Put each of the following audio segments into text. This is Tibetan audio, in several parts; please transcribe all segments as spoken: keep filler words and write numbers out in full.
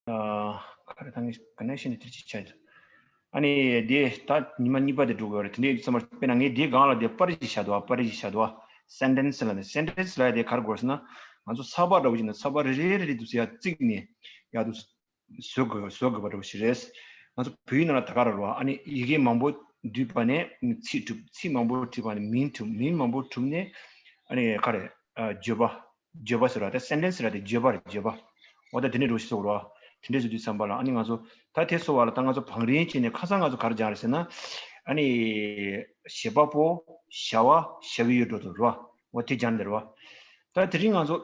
ཨ། ག་རེ་ད་ངས་ཀ་ནེག་ཤན་དེ་དེར་ཅིག་ཆགས་ཡོད། ཨ་ནི་དེ་ད་ཉི་མ་གཉིས་པ་དེ་འགྲོ་དགོས་རེད། དེ་འདྲའི་ཚང་མ་དཔེར་ན་ངས་དེའི་སྒང་ལ་དེ་པར་ཅིག་བཞག་འདུག་ཨ། པར་ཅིག་བཞག་འདུག་ཨ། སེན་ཊེན་སི་ལ་ནི། སེན་ཊེན་སི་ལ་དེ་ག་རེ་དགོས་ཟེར་ན། ང་ཚོ་ཚགས་པར་འདྲ་བོ་ཞིག་ནང་ཚགས་པར་རེ་རེ་རེ་རེ་འདུག་ཟེར་ཡ་བརྩིགས་ནས་ཡག་འདུག་བཟོ་དགོས་བཟོ་དགོས་པ་འདྲ་བོ་ཞིག་རེད། ང་ཚོ་བོད་ཡིག་ནང་ལ་ད་ག་རེ་རེད་བ། ཨ་ནི་ཡི་གེ་མང་པོ་བསྡུས་པ་ནས་ཚིག་གྲུབ། ཚིག་མང་པོ་བྲིས་པ་ནས་མིང་གྲུབ། མིང་མང་པོ་གྲུབ་ནས་ཨ་ནི་ག་རེ། ཨ། བརྗོད་པ། བརྗོད་པ་ཟེར་བ་དེ་སེན་ཊེན་སི་ཟེར་བ་དེ་བརྗོད་པ་རེད། བརྗོད་པ། འོ་ད་དེ་ནས་འགྲོ་ཞིག་ཟེར་བ་རེད་བ། དེ་འདྲས་བཟོ་དུས་ཙམ་པ་ལ་ཨ་ནི་ང་ཚོ་ད་དེ་སོ་བ་ལ་ད་ང་ཚོ་བང་རིམ་བྱས་ནས་ཁ་སང་ང་ཚོ་ག་རེ་སྦྱངས་རེད་ཟེར་ན། ཨ་ནི་བྱེད་པ་པོ། བྱ་བ། བྱ་བའི་ཡུལ་འགྲོ་དུས་རེད་བ། འོ་དེ་སྦྱངས་ནས་རེད་བ། ད་དེ་རིང་ང་ཚོ་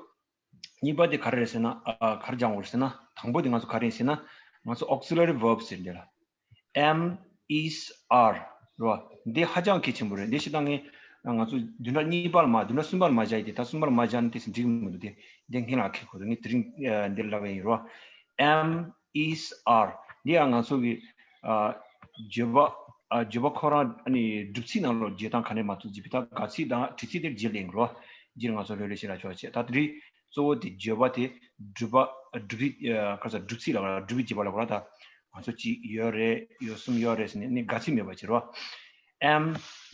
གཉིས་པ་དེ་ག་རེ་རེད་ཟེར་ན། ཨ། ག་རེ་སྦྱང་དགོས་རེད་ཟེར་ན། དང་པོ་དེ་ང་ཚོ་ག་རེ་ཡིན་ཟེར་ན། ང་ཚོ་auxiliary verb ཟེར་འདི་ལ། am, is, are རེད་བ། འདི་ཧ་ཅང་གལ་ཆེན་པོ་རེད། འདི་ཞིག་ད་ངས་ང་ཚོ་བདུན་ཕྲག་གཉིས་པ་ལ་མ། བདུན་ཕྲག་གསུམ་པ་ལ་མ་སྦྱངས་ཡིན་ཏེ། ད་གསུམ་པ་ལ་མ་སྦྱངས་ན་དེ་འགྲིག་གི་མི་འདུག་སྟེ། འདི་སྔོན་ལ་ཁེལ་དགོས་འདུག་ངས་དེ་རིང་འདིར་ལབ་པ་ཡིན་རེད་བ། am, is, are འདི་ཡང་ང་ཚོ་གི། ཨ། བརྗོད་པ། ཨ། བརྗོད་པ་ཁོ་རང་ཨ་ནི་སྒྲུབ་ཚིག་ནང་ལོགས་བརྗོད་སྟངས་ག་ནས་མ་ཐུག་ཅིག་བི་ད་དགག་ཚིག་དང་དྲི་ཚིག་དེར་བརྗོད་ལེན་རོ། འདིར་ང་ཚོ་ལྷོད་ལྷོད་ཤིག་ལ་ཆོག་ཆེ། ད་དེ་རིང་གཙོ་བོ་དེ་བརྗོད་པ་དེ་སྒྲུབ་པ། སྒྲུབ་པའི། ཨ། ག་རེ་ཟེར། སྒྲུབ་ཚིག་ལ་སྒྲུབ་པའི་བརྗོད་པ་ལ་གོ་ར། ད་ང་ཚོ་གཅིག་ཡོད་རེད། ཡོད་གསུམ་ཡོད་རེད་ཟེར་ནས་ནི་དགག་ཚིག་མེད་པ་བྱེད་རོ། am,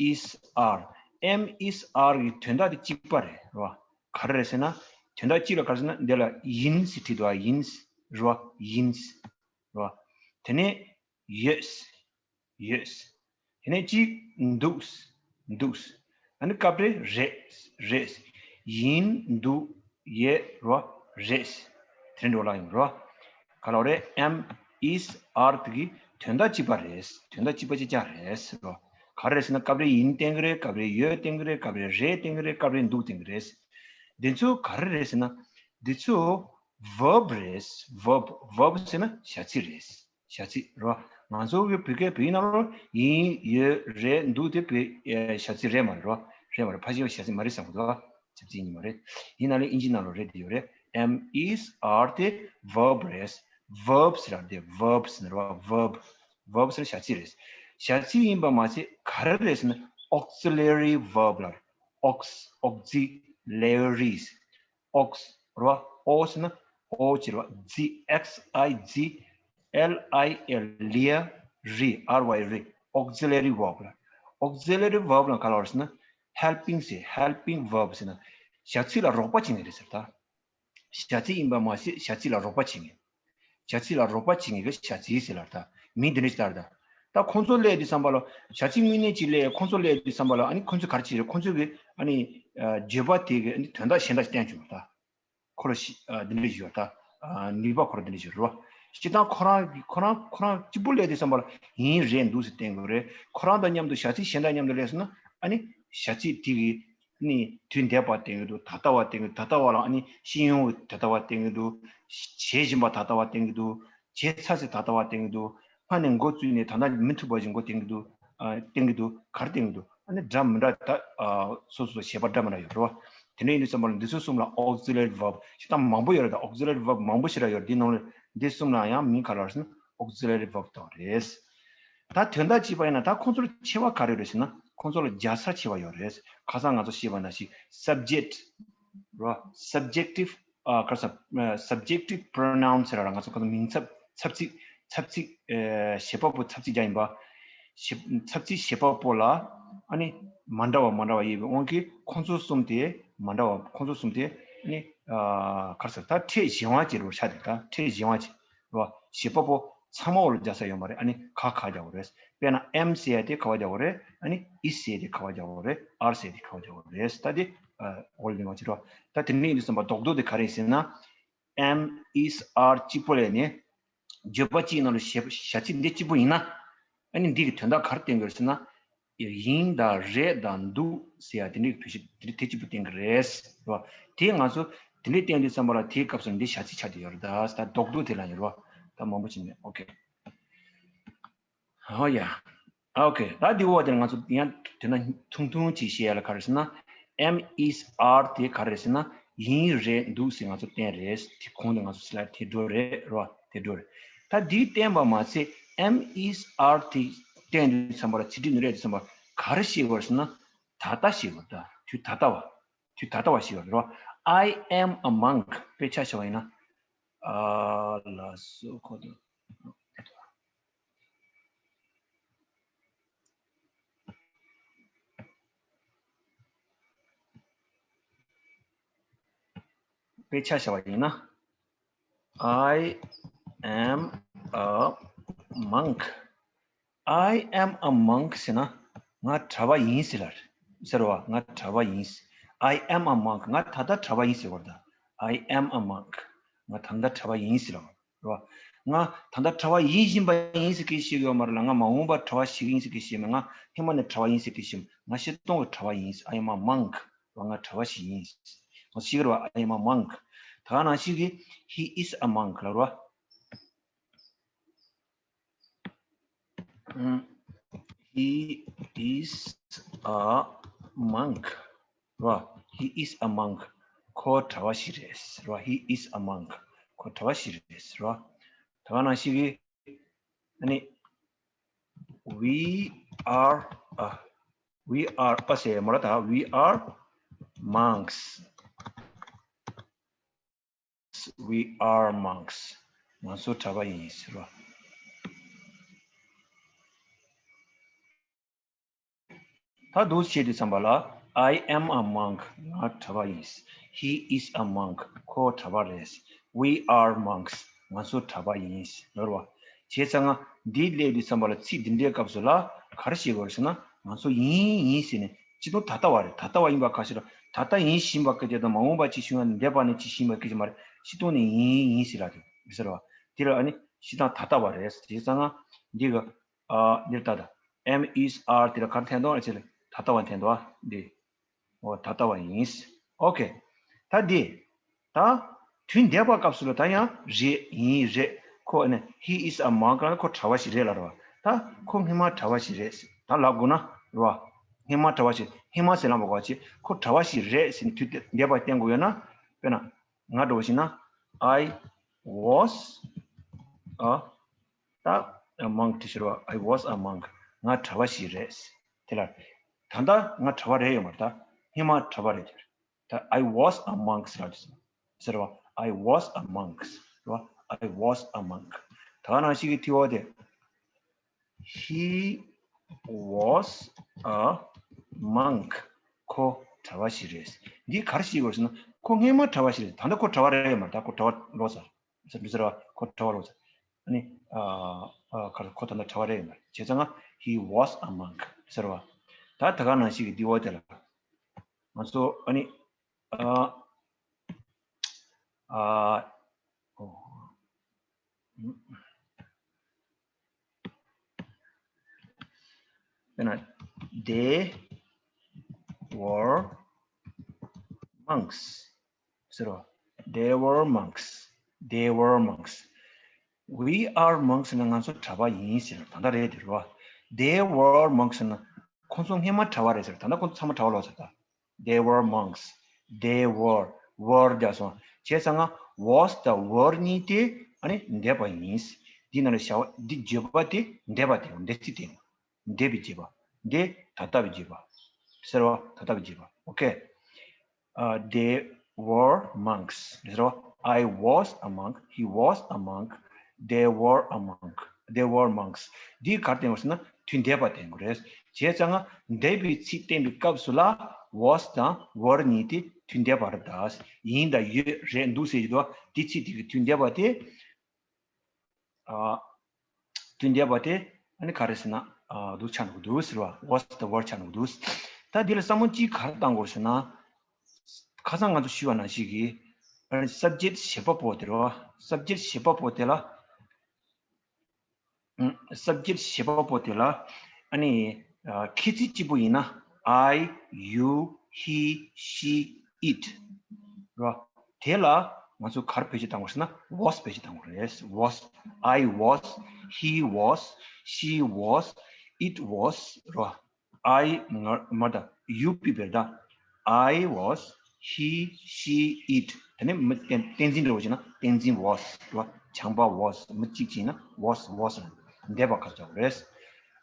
is, are am, is, are གི་དོན་དག་དེ་གཅིག་པ་རེད་རོ། ག་རེ་རེད་ཟེར་ན། དོན་དག་གཅིག་ལ་ག་རེ་ཟེར་ན། འདི་ལ་ཡིན་ཟེར་བྲིས་འདུག་ཨ། ཡིན་རེད་བ། ཡིན་རེད་བ། དེ་ནས་ཡོད། ཡོད། དེ་ནས་གཅིག་འདུག་འདུག་ཨ་ནི་སྐབས་རེ་རེད། རེད། ཡིན། འདུག་ཡོད་རེད་བ། རེད། དེ་འདྲ་ལ་ཡོང་རེད་བ། ག་ལ་རེད། am, is, are དེ་གི་དོན་དག་གཅིག་པ་རེད། དོན་དག་གཅིག་པ་གཅིག་རྐྱང་རེད་ཟེར་རོ། ག་རེ་རེད་ཟེར་ན། སྐབས་རེ་ཡིན་བསྟན་གི་རེད། སྐབས་རེ་ཡོད་བསྟན་གི་རེད། སྐབས་རེ་རེད་བསྟན་གི་རེད། སྐབས་རེ་འདུག་བསྟན་གི་རེད། འདི་ཚོ་ག་རེ་རེད་ཟེར་ན། འདི་ཚོ་verb རེད། verb verb ཟེར་ན་བྱ་ཚིག་རེད། བྱ་ཚིག་རེད་བ། ང་ཚོ་གི་བོད་སྐད། བོད་ཡིག་ནང་ལ་ཡིན། ཡོད། རེད། འདུག་དེ་བོད། ཨེ། བྱ་ཚིག་རེད་མ་རེད་བ། རེད་མ་རེད། ཕལ་ཆེར་བྱ་ཚིག་མ་རེད་བསམ་གི་འདུག་བ། བྱ་ཚིག་ཡིན་མ་རེད། ཡིན་ན་ལས་ཨིན་ཇི་ནང་ལ་རེད་དེ་ཡོད་རེད། am, is, are དེ་verb རེད། verb ཟེར་ར་དེ་verb ཟེར་ན་རེད་བ། verb verb ཟེར་ན་བྱ་ཚིག་རེད། བྱ་ཚིག་ཡིན་པ་མ་ཚད་ག་རེ་རེད་ཟེར་ན། auxiliary verb ལ། aux auxiliaries aux རེད་བ། o ཟེར་ན་o ཅིག་རེད་བ། zi x i zi l i a lia ri r y ri auxiliary verb ལ། auxiliary verb ལ་ག་ལ་རེད་ཟེར་ན། helping ཟེར། helping verb ཟེར་ན་བྱ་ཚིག་ལ་རོགས་པ་བྱེད་མཁན་རེད་ཟེར་ད། བྱ་ཚིག་ཡིན་པ་མ་ཟད་བྱ་ཚིག་ལ་རོགས་པ་བྱེད་མཁན། བྱ་ཚིག་ལ་རོགས་པ་བྱེད་མཁན་གྱི་བྱ་ཚིག་ཟེར་ལ་ད། མིང་འདི་འདྲ་ཞིག་ལྟར་ད། ད་ཁོང་ཚོ་སླེབས་དུས་ཙམ་པ་ལ་བྱ་ཚིག་དངོས་གནས་ཅིག་སླེབས། ཁོང་ཚོ་སླེབས་དུས་ཙམ་པ་ལ་ཨ་ནི་ཁོང་ཚོས་ག་རེ་བྱེད་རེད། ཁོང་ཚོས་གི་ཨ་ནི་ཨ་བརྗོད་པ་དེ་གི་ཨ་ནི་དོན་དག་གཞན་དག་ཞིག་བསྟན་བྱུང་ད། ཁོ་ལ་ཤི་ཨ་འདི་འདྲ་ཞིག་ཡོད་ད། ཨ་ནུས་པ་ཁོ་ལ་འདི་འདྲ་ཞིག་ཡོད་རེད་བ། སྤྱིར་བཏང་ཁོ་རང་གི་ཁོ་རང་ཁོ་རང་གཅིག་པུ་སླེབས་དུས་ཙམ་པ་ལ་ཡིན་རེད་འདུག་ཟེར་བསྟན་དགོས་རེད། ཁོ་རང་དང་མཉམ་དུ་བྱ་ཚིག་གཞན་དག་མཉམ་དུ་སླེབས་སོང་ན་ཨ་ནི་བྱ་ཚིག་དེ་གི་ནི་དུས་འདས་པ་བསྟན་གྱི་འདུག་ད་ལྟ་བ་བསྟན་གྱི་འདུག་ད་ལྟ་བ་ལ་ཨ་ནི་ཤེས་ཡོན་གྱི་ད་ལྟ་བ་བསྟན་གྱི་འདུག་བྱེད་བཞིན་པ་ད་ལྟ་བ་བསྟན་གྱི་འདུག་བྱས་ཚར་ཚེ་ད་ལྟ་བ་བསྟན་གྱི་འདུག་སྔ་ནས་འགོ་བཙུགས་ནས་ད་ལྟ་མི་ཐུབ་པ་ཞིག་འགོ་བསྟན་གྱི་འདུག་ཨ། བསྟན་གྱི་འདུག་ག་རེ་བསྟན་གྱི་འདུག་ཨ་ནི་འདྲ་མི་འདྲ་ད། ཨ། སོ་སོ་བྱེད་པ་འདྲ་མི་འདྲ་ཡོད་རེད་བ། དེ་འདྲ་ཡིན་དུས་ཙམ་པ་ལ་འདི་ཚོ་གསུམ་ལ་auxiliary verb ཞེ་དྲག་མང་པོ་ཡོད་རེད། ད་auxiliary verb མང་པོ་ཞེ་དྲག་ཡོད་རེད། འདི་ནང་ལ་འདི་གསུམ་ལ་ཡང་མིང་ག་རེ་ཟེར་ན་auxiliary verb དེ་རེད། ད་དོན་དག་གཅིག་པ་ཡིན་ན་ད་ཁོང་ཚོར་ཁྱད་པར་ག་རེ་རེད་ཟེར་ན། ཁོང་ཚོ་ལ་སྦྱར་ས་ཁྱད་པར་ཡོད་རེད། ཁ་སང་ང་ཚོ་བཤད་པ་ནང་བཞིན་subject རོ། subjective ཨ། ག་རེ་ཟེར། ཨ། subjective pronoun ཟེར་ར། ང་ཚོ་ཁ་སང་མིང་ཚབ། ཚབ་ཚིག་ཚབ་ཚིག་ཨ། བྱེད་པ་པོ་ཚབ་ཚིག་སྦྱར་ཡིན་པ། བྱེད། ཚབ་ཚིག་བྱེད་པ་པོ་ལ་ཨ་ནི་མ་འདྲ་བ་མ་འདྲ་བ་ཡོད་པའི་དབང་གིས་ཁོང་ཚོ་གསུམ་དེ་མ་འདྲ་བ། ཁོང་ཚོ་གསུམ་དེ་ཨ་ནི་ཨ། ག་རེ་ཟེར། ད་ཕྲད་གཞན་དབང་ཅིག་རེད་བ། ཆགས་དེ་ད་ཕྲད་གཞན་དབང་ཅིག་རེད་བ། བྱེད་པ་པོ་ཚང་མ་འོག་ལ་སྦྱར་ས་ཡོད་མ་རེད། ཨ་ནི་ག་ག་སྦྱར་དགོས་རེད། དཔེར་ན་am ཟེར་ཡ་དེ་ག་པར་སྦྱར་དགོས་རེད། ཨ་ནི་is ཟེར་ཡ་དེ་ག་པར་སྦྱར་དགོས་རེད། are ཟེར་ཡ་དེ་ག་པར་སྦྱར་དགོས་རེད། ད་དེ་ཨ། འོག་ལ་ལེན་པ་བྱེད་རོགས། ད་དེ་འདྲ་ཡིན་དུས་ཙམ་པ་རྡོག་རྡོག་དེ་ག་རེ་ཡིན་ཟེར་ན། am, is, are གཅིག་པོ་ལས་ནས་བརྗོད་པ་གཅིག་ནང་ལ་བྱ་བྱ་ཚིག་འདི་གཅིག་པོ་ཡིན་ན། ཨ་ནི་འདི་གི་དོན་དག་ག་རེ་བསྟན་དགོས་རེད་ཟེར་ན། ཡིན་དང་རེད་དང་འདུག་ཟེར་ཡ་དེ་འདྲའི་བེད་སྤྱོད་དེ་དེ་གཅིག་པུ་བསྟན་གྱི་རེད། རེད་བ། དེ་ང་ཚོ་དེ་འདྲའི་བསྟན་དུས་ཙམ་པ་ལ་དེའི་སྐབས་སུ་འདི་བྱ་ཚིག་ཆགས་བསྡད་ཡོད་རེད། ད་ད་རྡོག་རྡོག་དེ་ལ་ཡོད་རེད་བ། ད་མང་པོ་ཅིག་མེད། ཨོ་ཁེ། ཨོ་ཡ། ཨོ་ཁེ། ད་འདི་འོག་དེར་ང་ཚོ་ཡང་དེ་ན་ཐུང་ཐུང་ཅིག་བཤད་ཡ་ལ་ག་རེ་ཟེར་ན། am, is, are དེ་ག་རེ་ཟེར་ན། ཡིན་རེད་འདུག་ཟེར་ང་ཚོ་བསྟན་རེད། དེ་གོང་དུ་ང་ཚོ་སི་ལའེ་ཌི་དེ་འགྲོ་རེད། རེད་བ། དེ་འགྲོ་རེད། ད་འདི་བསྟན་པ་མ་ཚད་am, is, are དེ་བསྟན་དུས་ཙམ་པ་ལ་ཚིག་འབྲུ་ནི་རེད་དུས་ཙམ་པ་ག་རེ་བཤད་དགོས་རེད་ཟེར་ན། ད་ལྟ་བཤད་དགོས་རེད། ད་དུས་ད་ལྟ་བ། དུས་ད་ལྟ་བ་བཤད་དགོས་རེད། རེད་བ། I am a monk དཔེ་ཆ་བཞག་པ་ཡིན་ན། ཨ་ལ་སོ་ཁོ་དང་། དཔེ་ཆ་བཞག་པ་ཡིན་ན། I am a monk. I am a monk ཟེར་ན་ང་གྲྭ་པ་ཡིན་ཟེར་ལ་ཟེར་བ། ང་གྲྭ་པ་ཡིན། I am a monk. ང་ད་ལྟ་གྲྭ་པ་ཡིན་ཟེར་བ་རེད་ད། I am a monk. ང་ད་ལྟ་གྲྭ་པ་ཡིན་ཟེར་བ་རེད་བ། ང་ད་ལྟ་གྲྭ་པ་ཡིན་བཞིན་པ་ཡིན་ཟེར་གི་ཞིག་ཡོད་མ་རེད་ལ། ང་མ་འོངས་པ་གྲྭ་པ་ཞིག་ཡིན་ཟེར་གི་ཞིག་མེད། ང་ཧེ་མ་ནས་གྲྭ་པ་ཡིན་ཟེར་གི་ཞིག་ང་ཤི་སྟོང་གི་གྲྭ་པ་ཡིན། I am a monk. ང་གྲྭ་པ་ཞིག་ཡིན། ང་ཞིག་རེད་བ། I am a monk. ད་ག་ནང་བཞིན་གི། He is a monk ལ་རེད་བ། ཨུམ། He is a monk. ར། He is a monk. ཁོ་གྲྭ་པ་ཞིག་རེད། ར། He is a monk. ཁོ་གྲྭ་པ་ཞིག་རེད། ར། ད་ག་ནང་བཞིན་གི། ཨ་ནི། We are a, we are a ཟེར་མ་ར་ད། We are monks. We are monks. ང་ཚོ་གྲྭ་པ་ཡིན་ཟེར་བ། ད་འདུག་བྱེད་དུས་ཙམ་པ་ལ། I am a monk. ང་གྲྭ་པ་ཡིན། He is a monk. ཁོ་གྲྭ་པ་རེད། We are monks. ང་ཚོ་གྲྭ་པ་ཡིན་ཟེར་བ། བྱས་ཙང་ང་འདི་སླེབས་དུས་ཙམ་པ་ལ། ཚིག་འདི་འདྲའི་སྐབས་སུ་ལ་ག་རེ་བྱེད་དགོས་ཟེར་ན། ང་ཚོ་ཡིན་ཡིན་ཟེར་ནས། སྤྱི་དོན་ད་ལྟ་བ་རེད། ད་ལྟ་བ་ཡིན་པ་ག་ཞིག་རེད། ད་ལྟ་ཡིན་བཞིན་པ་སྐད་ཆ་དང་། མ་འོངས་པ་ཅིག་བྱུང་ཡང་འདས་པ་ནས་ཅིག་བཞིན་པ་སྐད་ཆ་མ་རེད། སྤྱི་དོན་ནས་ཡིན་ཡིན་ཟེར་ལ་དེ་ཟེར་བ། དེ་ལ་ཨ་ནི་སྤྱིར་བཏང་ད་ལྟ་བ་རེད། བྱས་ཙང་ང་འདི་ག་ཨ་འདིར་ད་ལྟ། Am, is, are དེ་ལ་ག་རེ་འཐེན་འདུག་ཨ། ཅེ་ལ་ད་ལྟ་བ་འཐེན་འདུག་ཨ། འདི། འོ་ད་ལྟ་བ་ཡིན། ཨོ་ཁེ། ད་འདི། ད། དུས་འདས་པ་སྐབས་སུ་ལ་ད་ཡང་རེད། ཡིན། རེད། ཁོ་ཨ་ནི། He is a monk. ཁོ་གྲྭ་པ་ཞིག་རེད་ལ་རེད་བ། ད་ཁོ་སྔོན་མ་གྲྭ་པ་ཞིག་རེད། ད་ལབ་དགོས་ན་རེད་བ། སྔོན་མ་གྲྭ་པ་ཞིག་སྔོན་མ་ཟེར་ལབ་པ་གོ་ཅི། ཁོ་གྲྭ་པ་ཞིག་རེད་ཟེར་ནས་དུས་འདས་པ་བསྟན་དགོས་ཡོད་ན། དཔེར་ན། ང་འདྲ་བོ་ཞིག་ན། I was a, ད་a monk དེ་ཟེར་བ། I was a monk. ང་གྲྭ་པ་ཞིག་རེད། དེ་ལ། ད་ལྟ་ང་གྲྭ་པ་རེད་ཡོད་མ་རེད། ད་སྔོན་མ་གྲྭ་པ་རེད། ད་I was a monk ཟེར་བ་དེ་ཟེར་བ། I was a monk ཟེར་བ། I was a monk. ད་ག་ནང་བཞིན་གི་དེའོ་དེ། He was a monk. ཁོ་གྲྭ་པ་ཞིག་རེད། འདི་ག་རེ་ཤེས་དགོས་ཟེར་ན། ཁོ་སྔོན་མ་གྲྭ་པ་ཞིག་རེད། ད་ལྟ་ཁོ་གྲྭ་པ་རེད་ཡོད་མ་རེད། ད་ཁོ་གྲྭ་པ་ལོག་ཚར། ཟེར་འདི་ཟེར་བ། ཁོ་གྲྭ་པ་ལོག་ཚར། ཨ་ནི། ཨ་ཨ་ག་རེ། ཁོ་ད་ལྟ་གྲྭ་པ་རེད་ཡོད་མ་རེད། བྱས་ཙང་ང་། He was a monk ཟེར་བ། ད་ད་ག་ནང་བཞིན་གི་འདི་འོ་དེ་ལ། ང་ཚོ་ཨ་ནི། ཨ་ཨ་ཨོ། དཔེར་ན། They were monks ཟེར་བ། They were monks. They were monks. We are monks ཟེར་ན་ང་ཚོ་གྲྭ་པ་ཡིན་ཟེར། ད་ལྟ་རེད་དེ་རེད་བ། They were monks ཟེར་ན་ཁོང་ཚོ་སྔོན་མ་གྲྭ་པ་རེད་ཟེར། ད་ལྟ་ཁོང་ཚོ་ཚང་མ་གྲྭ་པ་ལོག་ཚར་ད། They were monks. They were. Were རྒྱག་སོང་། བྱས་ཙང་ང་། Was དང་were གཉིས་དེ་ཨ་ནི་འདས་པ་ཡིན། འདི་ནང་ལ་བྱ་བ་འདི་བརྗོད་པ་དེ་འདས་པ་དེ། འདས་ཚིག་དེ། འདས་པའི་བརྗོད་པ། འདི་ད་ལྟ་བའི་བརྗོད་པ་ཟེར་བ། ད་ལྟ་བའི་བརྗོད་པ། ཨོ་ཁེ། ཨ། They were monks. ཟེར་བ། I was a monk. He was a monk. They were a monk. They were monks. འདི་ག་རེ་བསྟན་དགོས་ཟེར་ན། དུས་འདས་པ་བསྟན་དགོས་རེད། བྱས་ཙང་ང་འདས་པའི་ཚིག་བསྟན་པའི་སྐབས་སུ་ལ། Was དང་were གཉིས་དེ་དུས་འདས་པ་རེད་ད། ཡིན་དང་ཡོད། རེད་འདུག་ཟེར་གྱི་འདུག་བ། དེ་ཚིག་དེ་གི་དུས་འདས་པ་དེ། ཨ། དུས་འདས་པ་དེ་ཨ་ནི་ག་རེ་ཟེར་ན། ཨ། འདུག་ཆགས་འགྲོ་གི་འདུག་ཟེར་བ། Was དང་were ཆགས་འགྲོ་གི་འདུག། ད་འདི་ལ་བསམ་བློ་གཅིག་ག་རེ་བཏང་དགོས་ཟེར་ན། ཁ་སང་ང་ཚོ་ཞུས་པ་ནང་བཞིན་གྱི། ཨ་ནི་subject བྱེད་པ་པོ་དེ་རེད་བ། subject བྱེད་པ་པོ་དེ་ལ། ཨུམ། subject བྱེད་པ་པོ་དེ་ལ། ཨ་ནི། ཨ། ཁྱད་ཚིག་གཅིག་པོ་ཡིན་ན། I, you, he, she, it རེད་བ། དེ་ལ་ང་ཚོ་ག་རེ་བེད་སྤྱོད་བཏང་དགོས་ཟེར་ན། Was བེད་སྤྱོད་བཏང་དགོས་རེད། Was. I was, he was, she was, it was རེད་བ། I མ་མ་ད་you people ད། I was, he, she, it དེ་ནས་མི་བསྟན་བསྟན་འཛིན་འདྲ་བོ་བྱས་ན་བསྟན་འཛིན་was རེད་བ། བྱམས་པ་was མི་གཅིག་བྱས་ན་was, was འདས་པ་ཁ་ཆགས་རེད།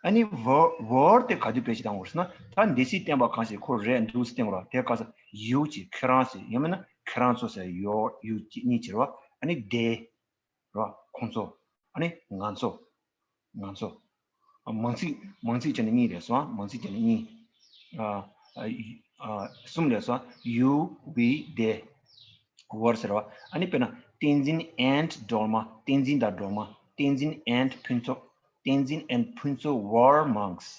ཨ་ནི་were, were དེ་ག་དུས་བེད་སྤྱོད་བཏང་དགོས་ཟེར་ན། ད་འདས་ཚིག་བསྟན་པ་གང་ཞིག་ཁོ་རེད་འདུག་བསྟན་དགོས་ར། དེ་ག་ས་you ཅིག་ཁྱེད་རང་ཟེར། ཡང་མིན་ན་ཁྱེད་རང་ཚོ་ཟེར། your, you གཉིས་བྱེད་རེད་བ། ཨ་ནི་they རོ། ཁོང་ཚོ། ཨ་ནི་ང་ཚོ། ང་ཚོ། ཨ། མང་ཚིག་མང་ཚིག་བྱས་ནས་གཉིས་རེད་སོང་། མང་ཚིག་བྱས་ནས་གཉིས། ཨ། ཨ། ཨ། གསུམ་རེད་སོང་། you, we, they, were ཟེར་བ། ཨ་ནི་དཔེར་ན་བསྟན་འཛིན་and སྒྲོལ་མ། བསྟན་འཛིན་དང་སྒྲོལ་མ། བསྟན་འཛིན་and ཕུན་ཚོགས། བསྟན་འཛིན་and ཕུན་ཚོགས were monks།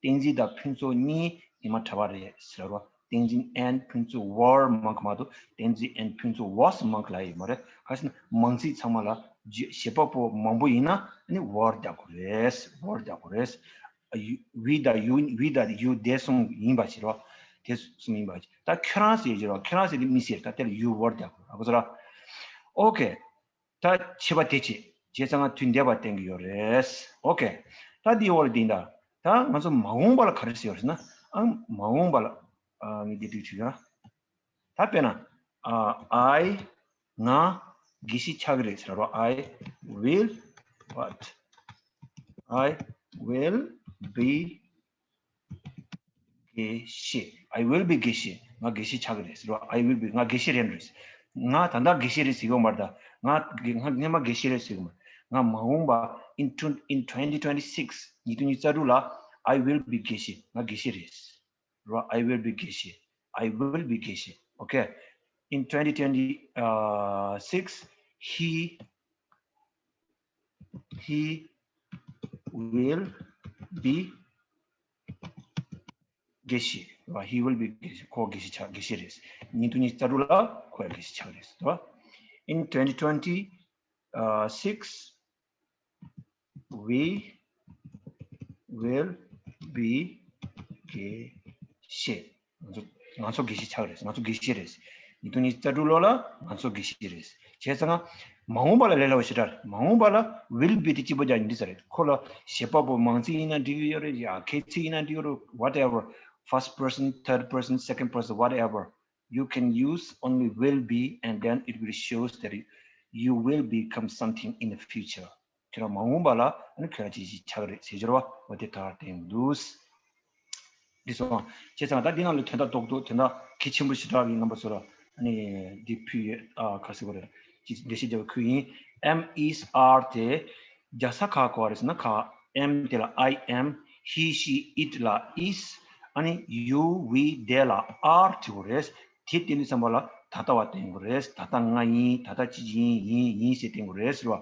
བསྟན་འཛིན་དང་ཕུན་ཚོགས་གཉིས་ཉི་མ་གྲྭ་པ་རེད་ཟེར་བ། བསྟན་འཛིན and ཕུན་ཚོགས were monk མ་གཏོགས་བསྟན་འཛིན and ཕུན་ཚོགས was monk ལབ་ཡོད་མ་རེད། ག་ཟེར་ན་མང་ཚིག་ཚང་མ་ལ་བརྗོད་བྱེད་པ་པོ་མང་པོ་ཡིན་ན་ཨ་ནི་were རྒྱག་དགོས་རེད། were རྒྱག་དགོས་རེད། ཨ། you, we དང་you, we དང་you they གསུམ་ཡིན་པ་ཞིག་རེད་བ། དེ་གསུམ་ཡིན་པ་ཞིག་ད་ཁྱོད་རང་ཟེར་གྱི་རེད་བ། ཁྱོད་རང་ཟེར་དེ་མི་ཟེར། ད་དེ་ལ་you were རྒྱག་དགོས་རེད། ཨ། གོ་སོང་ར། ཨོ་ཁེ། ད་ཕྱི་པ་དེ་བྱེད། བྱས་ཙང་ང་དུས་འདས་པ་བསྟན་གྱི་ཡོད་རེད། ཨོ་ཁེ། ད་འདི་འོག་ལ་འདི་འདྲ། ད་ང་ཚོ་མ་འོངས་པ་ལ་ག་རེ་ཟེར་ཡོད་རེད་ཟེར་ན། ཨང་། མ་འོངས་པ་ལ། ཨ། ངས་འདི་འདྲ་བྲིས་ཡོད། ད་དཔེར་ན། ཨ། I ང་དགེ་བཤེས་ཆགས་ཀྱི་རེད་ཟེར་རོ། I will what? I will be དགེ་བཤེས། I will be དགེ་བཤེས། ང་དགེ་བཤེས་ཆགས་ཀྱི་རེད་ཟེར་རོ། I will be ང་དགེ་བཤེས་རེད་རེད། ང་ད་ལྟ་དགེ་བཤེས་རེད་ཟེར་གྱི་ཡོད་མ་རེད་ད། ང་དགེ་ང་སྔོན་མ་དགེ་བཤེས་རེད་ཟེར་གྱི་མ་རེད། ང་མ་འོངས་པ་in tw- in twenty twenty six ཉིས་སྟོང་ཉི་ཤུ་རྩ་དྲུག་ལ་I will be དགེ་བཤེས། ང་དགེ་བཤེས་རེད། རོ། I will be དགེ་བཤེས། I will be དགེ་བཤེས། ཨོ་ཁེ། In twenty twenty six he he will be དགེ་བཤེས། རོ། He will be དགེ་བཤེས། ཁོ་དགེ་བཤེས་ཆགས། དགེ་བཤེས་རེད། ཉིས་སྟོང་ཉི་ཤུ་རྩ་དྲུག་ལ་ཁོ་ཡང་དགེ་བཤེས་ཆགས་རེད། རོ། In twenty twenty six we will be དགེ་བཤེས། ང་ཚོ་ང་ཚོ་དགེ་བཤེས་ཆགས་རེད། ང་ཚོ་དགེ་བཤེས་རེད། ཉིས་སྟོང་ཉི་ཤུ་རྩ་དྲུག་ལོ་ལ་ང་ཚོ་དགེ་བཤེས་རེད། བྱས་ཙང་མ་འོངས་པ་ལ་ལས་སླ་བ་ཞེ་དྲག་རེད། མ་འོངས་པ་ལ་will be དེ་གཅིག་པོ་རྒྱག་ཡིན་འདི་ས་རེད། ཁོ་ལ་བྱེད་པ་པོ་མང་ཚིག་ཡིན་ན་འགྲིག་གི་ཡོད་རེད། ཡ་གལ་ཚིག་ཡིན་ན་འགྲིག་གི་རེད། Whatever, first person, third person, second person, whatever, you can use only will be and then it will shows that you will become something in the future. ཁྱེད་རང་མ་འོངས་པ་ལ་ཨ་ནི་ཁྱེད་རང་ཅིག་ཅིག་ཆགས་རེད་ཟེར་གྱི་རེད་བ། འོ་དེ་ལྟར་བསྟན་འདུག་འདི་སོང་། བྱས་ཙང་ད་འདི་ནང་ལ་དོན་དག་རྡོག་རྡོག་དོན་དག་གལ་ཆེན་པོ་ཞེ་དྲག་གི་རྣམ་པ་ཚོ་ལ་ཨ་ནི་འདི་ཕུལ་ཡོད། ཨ། ག་རེ་ཟེར་དགོས་རེད། ཅིག་འགྲེལ་བཤད་རྒྱབ་ཁུལ་ཡིན། Am, is, are དེ་རྒྱག་ས་ག་ག་བ་རེད་ཟེར་ན། ག am དེ་ལ་I am, he, she, it ལ་is། ཨ་ནི་you, we, they ལ་are བྲིས་དགོས་རེད། དེ་བསྟན་དུས་ཙམ་པ་ལ་ད་ལྟ་བ་བསྟན་དགོས་རེད། ད་ལྟ་ང་ཡིན། ད་ལྟ་ཅི་ཅི་ཡིན། ཡིན་ཡིན་ཟེར་བསྟན་དགོས་རེད་ཟེར་བ།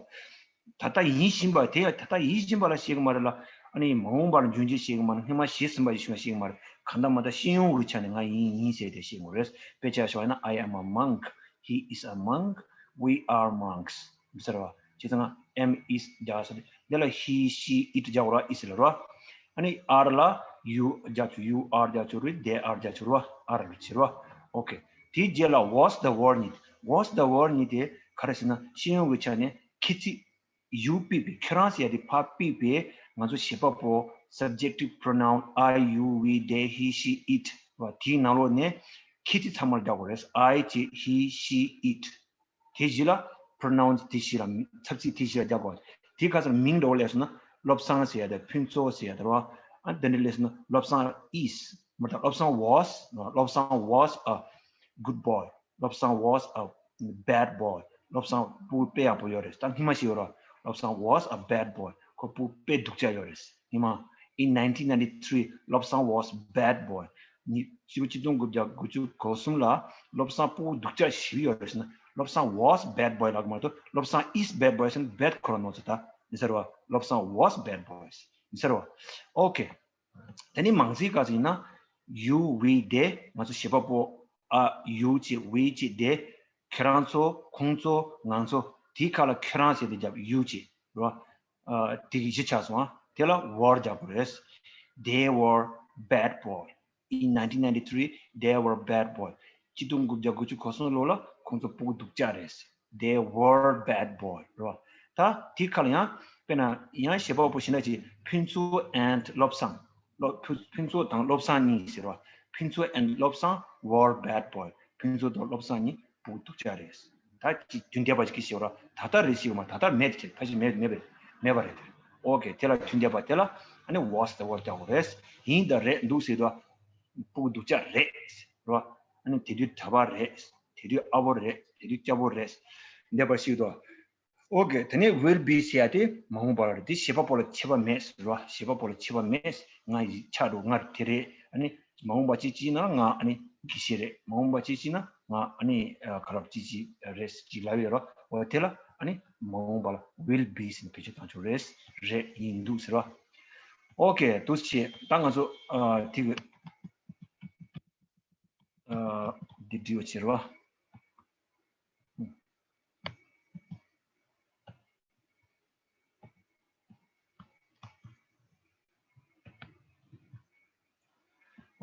ད་ལྟ་ཡིན་བཞིན་པ་དེ་ད་ལྟ་ཡིན་བཞིན་པ་ལ་བཤད་ཀྱི་མ་རེད་ལ། ཨ་ནི་མ་འོངས་པ་ལ་འབྱུང་རྒྱུ་བཤད་ཀྱི་མ་རེད། སྔོན་མ་བྱས་ཟིན་པ་ཡིན་ཞུ་བ་བཤད་ཀྱི་མ་རེད། གང་ལྟར་མ་ལྟར་ཤེས་ཡོན་གྱི་ཆ་ནས་ང་ཡིན་ཡིན་ཟེར་དེ་བཤད་དགོས་རེད། དཔེ་ཆ་བཞག་ན། I am a monk, he is a monk, we are monks ཟེར་བ། བྱས་ཙང་am, is རྒྱག་ས་དེ་ལ་he, she, it རྒྱག་དགོས་ར། is ལ་ར། ཨ་ནི་are ལ་you རྒྱག་ཆོག you are རྒྱག་ཆོག་རེད། they are རྒྱག་ཆོག་ར། are ལ་བྱེད་ར། ཨོ་ཁེ། དེའི་རྗེས་ལ་was the were གཉིས། was the were གཉིས་དེ་ག་རེ་ཟེར་ན་ཤེས་ཡོན་གྱི་ཆ་ནས་ཁྱད་ཚིག you ཕུད་པའི། ཁྱེད་རང་ཟེར་ཡ་དེ་ཕར་ཕུད་པའི་ང་ཚོ་བྱེད་པ་པོ་subjective pronoun I, you, we, they, he, she, it བ་དེའི་ནང་ལོགས་ནས་ཁྱད་ཚིག་ཚང་མར་རྒྱག་དགོས་རེད། I བྱས། he, she, it དེ་གཞི་ལ་pronouns དེ་གཞི་ལ་ཚབ་ཚིག་དེ་གཞི་ལ་རྒྱག་དགོས། དེ་ག་ཚོད་མིང་འདྲ་བོ་སླེབས་སོང་ན་བློ་བཟང་ཟེར་ཡ་དང་ཕུན་ཚོགས་ཟེར་ཡ་དང་ར། ཨ་དེ་འདྲ་སླེབས་སོང་ན་བློ་བཟང་is མ་གཏོགས་བློ་བཟང་was བློ་བཟང་was a good boy བློ་བཟང་was a bad boy བློ་བཟང་སྤུ་གུ་དཔེ་ཡག་པོ་ཡོད་རེད། ད་སྔོན་མ་ཞིག་ཡོད་ར། བློ་བཟང་was a bad boy ཁོ་སྤུ་གུ་དཔེ་སྡུག་ཅག་ཡོད་རེད། སྔོན་མ། In nineteen ninety three བློ་བཟང་was bad boy ཉི་ཤུ་གཅིག་སྟོང་དགུ་བརྒྱ་དགུ་བཅུ་གོ་གསུམ་ལ་བློ་བཟང་སྤུ་གུ་སྡུག་ཅག་ཞིག་ཡོད་རེད་ཟེར་ན་བློ་བཟང་was bad boy ལབ་ཀྱི་མ་གཏོགས་བློ་བཟང་is bad boy ཟེར་ན་bad ཁོ་རང་ནོར་ཚོད་ད་ཡིན་ས་རེད་བ། བློ་བཟང་was bad boys ཡིན་ས་རེད་བ། ཨོ་ཁེ། དེ་ནས་མང་ཚིག་ག་ཚོད་ཡིན་ན། you, we, they ང་ཚོ་བྱེད་པ་པོ། ཨ། you བྱས། we བྱས། they ཁྱེད་རང་ཚོ། ཁོང་ཚོ། ང་ཚོ། དེའི་ཁ་ལ་ཁྱེད་རང་ཟེར་ཏེ་རྒྱབ། you བྱས་རོ། ཨ། དེ་གི་གཞི་ཆགས་སོང་། དེ་ལ་were རྒྱག་དགོས་རེད། They were bad boy. In nineteen ninety three they were bad boy. གཅིག་སྟོང་དགུ་བརྒྱ་དགུ་བཅུ་གོ་གསུམ་ལོ་ལ་ཁོང་ཚོ་སྤུ་གུ་སྡུག་ཅག་རེད། They were bad boy རོ། ད་དེའི་ཁ་ལ་ཡང་དཔེར་ན་ཡང་བྱེད་པ་པོ་ཞིག་ན་ཅིག་ཕུན་ཚོགས་and བློ་བཟང་། བློ་ཕུན་ཕུན་ཚོགས་དང་བློ་བཟང་གཉིས་ཟེར་བ། ཕུན་ཚོགས་and བློ་བཟང་were bad boy. ཕུན་ཚོགས་དང་བློ་བཟང་གཉིས་སྤུ་གུ་སྡུག་ཅག་རེད། ད་ཅི་དུས་འདས་པ་ཞིག་གིས་ཤེས་པ་ར། ད་ལྟ་རེད་ཤེས་པ་མ། ད་ལྟ་མེད་ཅེས། ཕ་ཞིག་མེད་མེད་པ་མེད་པ་རེད་དེ། ཨོ་ཁེ། དེ་ལ་དུས་འདས་པ་དེ་ལ་ཨ་ནི་was the were རྒྱག་དགོས་རེད། ཡིན་དང་རེད་འདུག་ཟེར་དུས་སྤུ་གུ་སྡུག་ཅག་རེད་ར། ཨ་ནི་དེ་དུས་གྲྭ་པ་རེད། དེ་དུས་ཨ་བོ་རེད། དེ་དུས་སྐྱ་བོ་རེད། འདས་པ་ཞིག་ཏུ། ཨོ་ཀེ། དེ་ནས་will be ཟེར་ཡ་དེ་མ་འོངས་པ་ལ་རེད། དེ་བྱེད་པ་པོ་ལ་ཁྱད་པར་མེད་ཟེར་བ། བྱེད་པ་པོ་ལ་ཁྱད་པར་མེད། ང་ཡི་ཆགས་འགྲོ། ང་དེ་རེད། ཨ་ནི་མ་འོངས་པ་ཅི་ཅི་ན་ང་ཨ་ནི་དགེ་བཤེས་རེད། མ་འོངས་པ་ཅི་ཅི་ན་ང་ཨ་ནི་ཨ་ག་རེ་ཅི་ཅི་རེད་ཅི་ལབ་ཡོད་རོ། འོ་དེ་ལ་ཨ་ནི་མ་འོངས་པ་ལ་will be ཟེར་ནས་བེད་སྤྱོད་བཏང་ཆོག་རེད། རེད། ཡིན་འདུག་ཟེར་བ། ཨོ་ཀེ། འདུག་སེ་བྱས། ད་ང་ཚོ་ཨ་དེ་གི་ཨ་འདི་འབྲི་བ་བྱེད་རོ།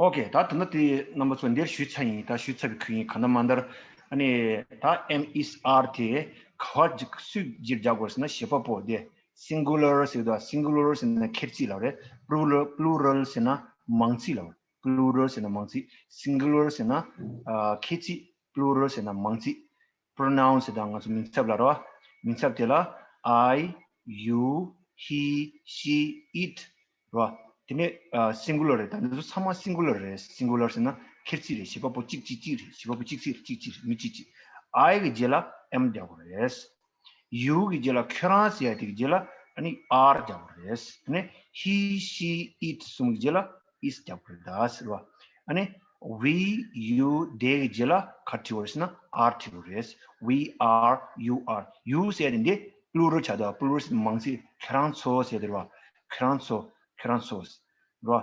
ཨོ་ཀེ། ད་ད་ནི་དེ་རྣམ་པ་ཚོ་འདིར་ཞུས་ཚར་ཡིན། ད་ཞུས་ཚར་བའི་ཁུལ་ཡིན། གང་ལྟར་མ་ལྟར་ཨ་ནི་ད་am, is, are དེ་ག་བ་ཅིག་སུས་རྗེས་རྒྱག་དགོས་ཟེར་ན་བྱེད་པ་པོ་དེ། singular ཟེར་དུས། singular ཟེར་ན་ཁེར་རྩིས་ལབ་རེད། plural, plural ཟེར་ན་མང་རྩིས་ལབ་རེད། plural ཟེར་ན་མང་རྩིས། singular ཟེར་ན་ཨ་ཁེར་རྩིས། plural ཟེར་ན་མང་རྩིས། pronoun ཟེར་དང་ང་ཚོ་མིང་ཚབ་ལ་རོ། མིང་ཚབ་དེ་ལ་I, you, he, she, it རོ། དེ་ནས་ཨ་singular རེད། ད་འདི་ཚོ་ཚང་མ་singular རེད། singular ཟེར་ན་ཁེར་རྩིས་རེད། བྱེད་པ་པོ་གཅིག་གཅིག་གཅིག་རེད། བྱེད་པ་པོ་གཅིག་གཅིག་རེད། གཅིག་གཅིག་རེད། མི་གཅིག་གཅིག I གི་རྗེས་ལ་am རྒྱག་དགོས་རེད། you གི་རྗེས་ལ། ཁྱོད་རང་ཟེར་ཡ་དེ་གི་རྗེས་ལ་ཨ་ནི་are རྒྱག་དགོས་རེད། ཨ་ནི་he, she, it གསུམ་གི་རྗེས་ལ་is རྒྱག་དགོས་རེད་ད་ཟེར་བ། ཨ་ནི་we, you, they གི་རྗེས་ལ་ག་རེ་བྲིས་དགོས་རེད་ཟེར་ན་are བྲིས་དགོས་རེད། we are, you are, you ཟེར་ཡ་དེ་འདི་plural ཆགས་འདུག plural ཟེར་མང་ཚིག་ཁྱེད་རང་ཚོ་ཟེར་དེ་རེད་བ། ཁྱེད་རང་ཚོ། ཁྱེད་རང་ཚོ། རོ།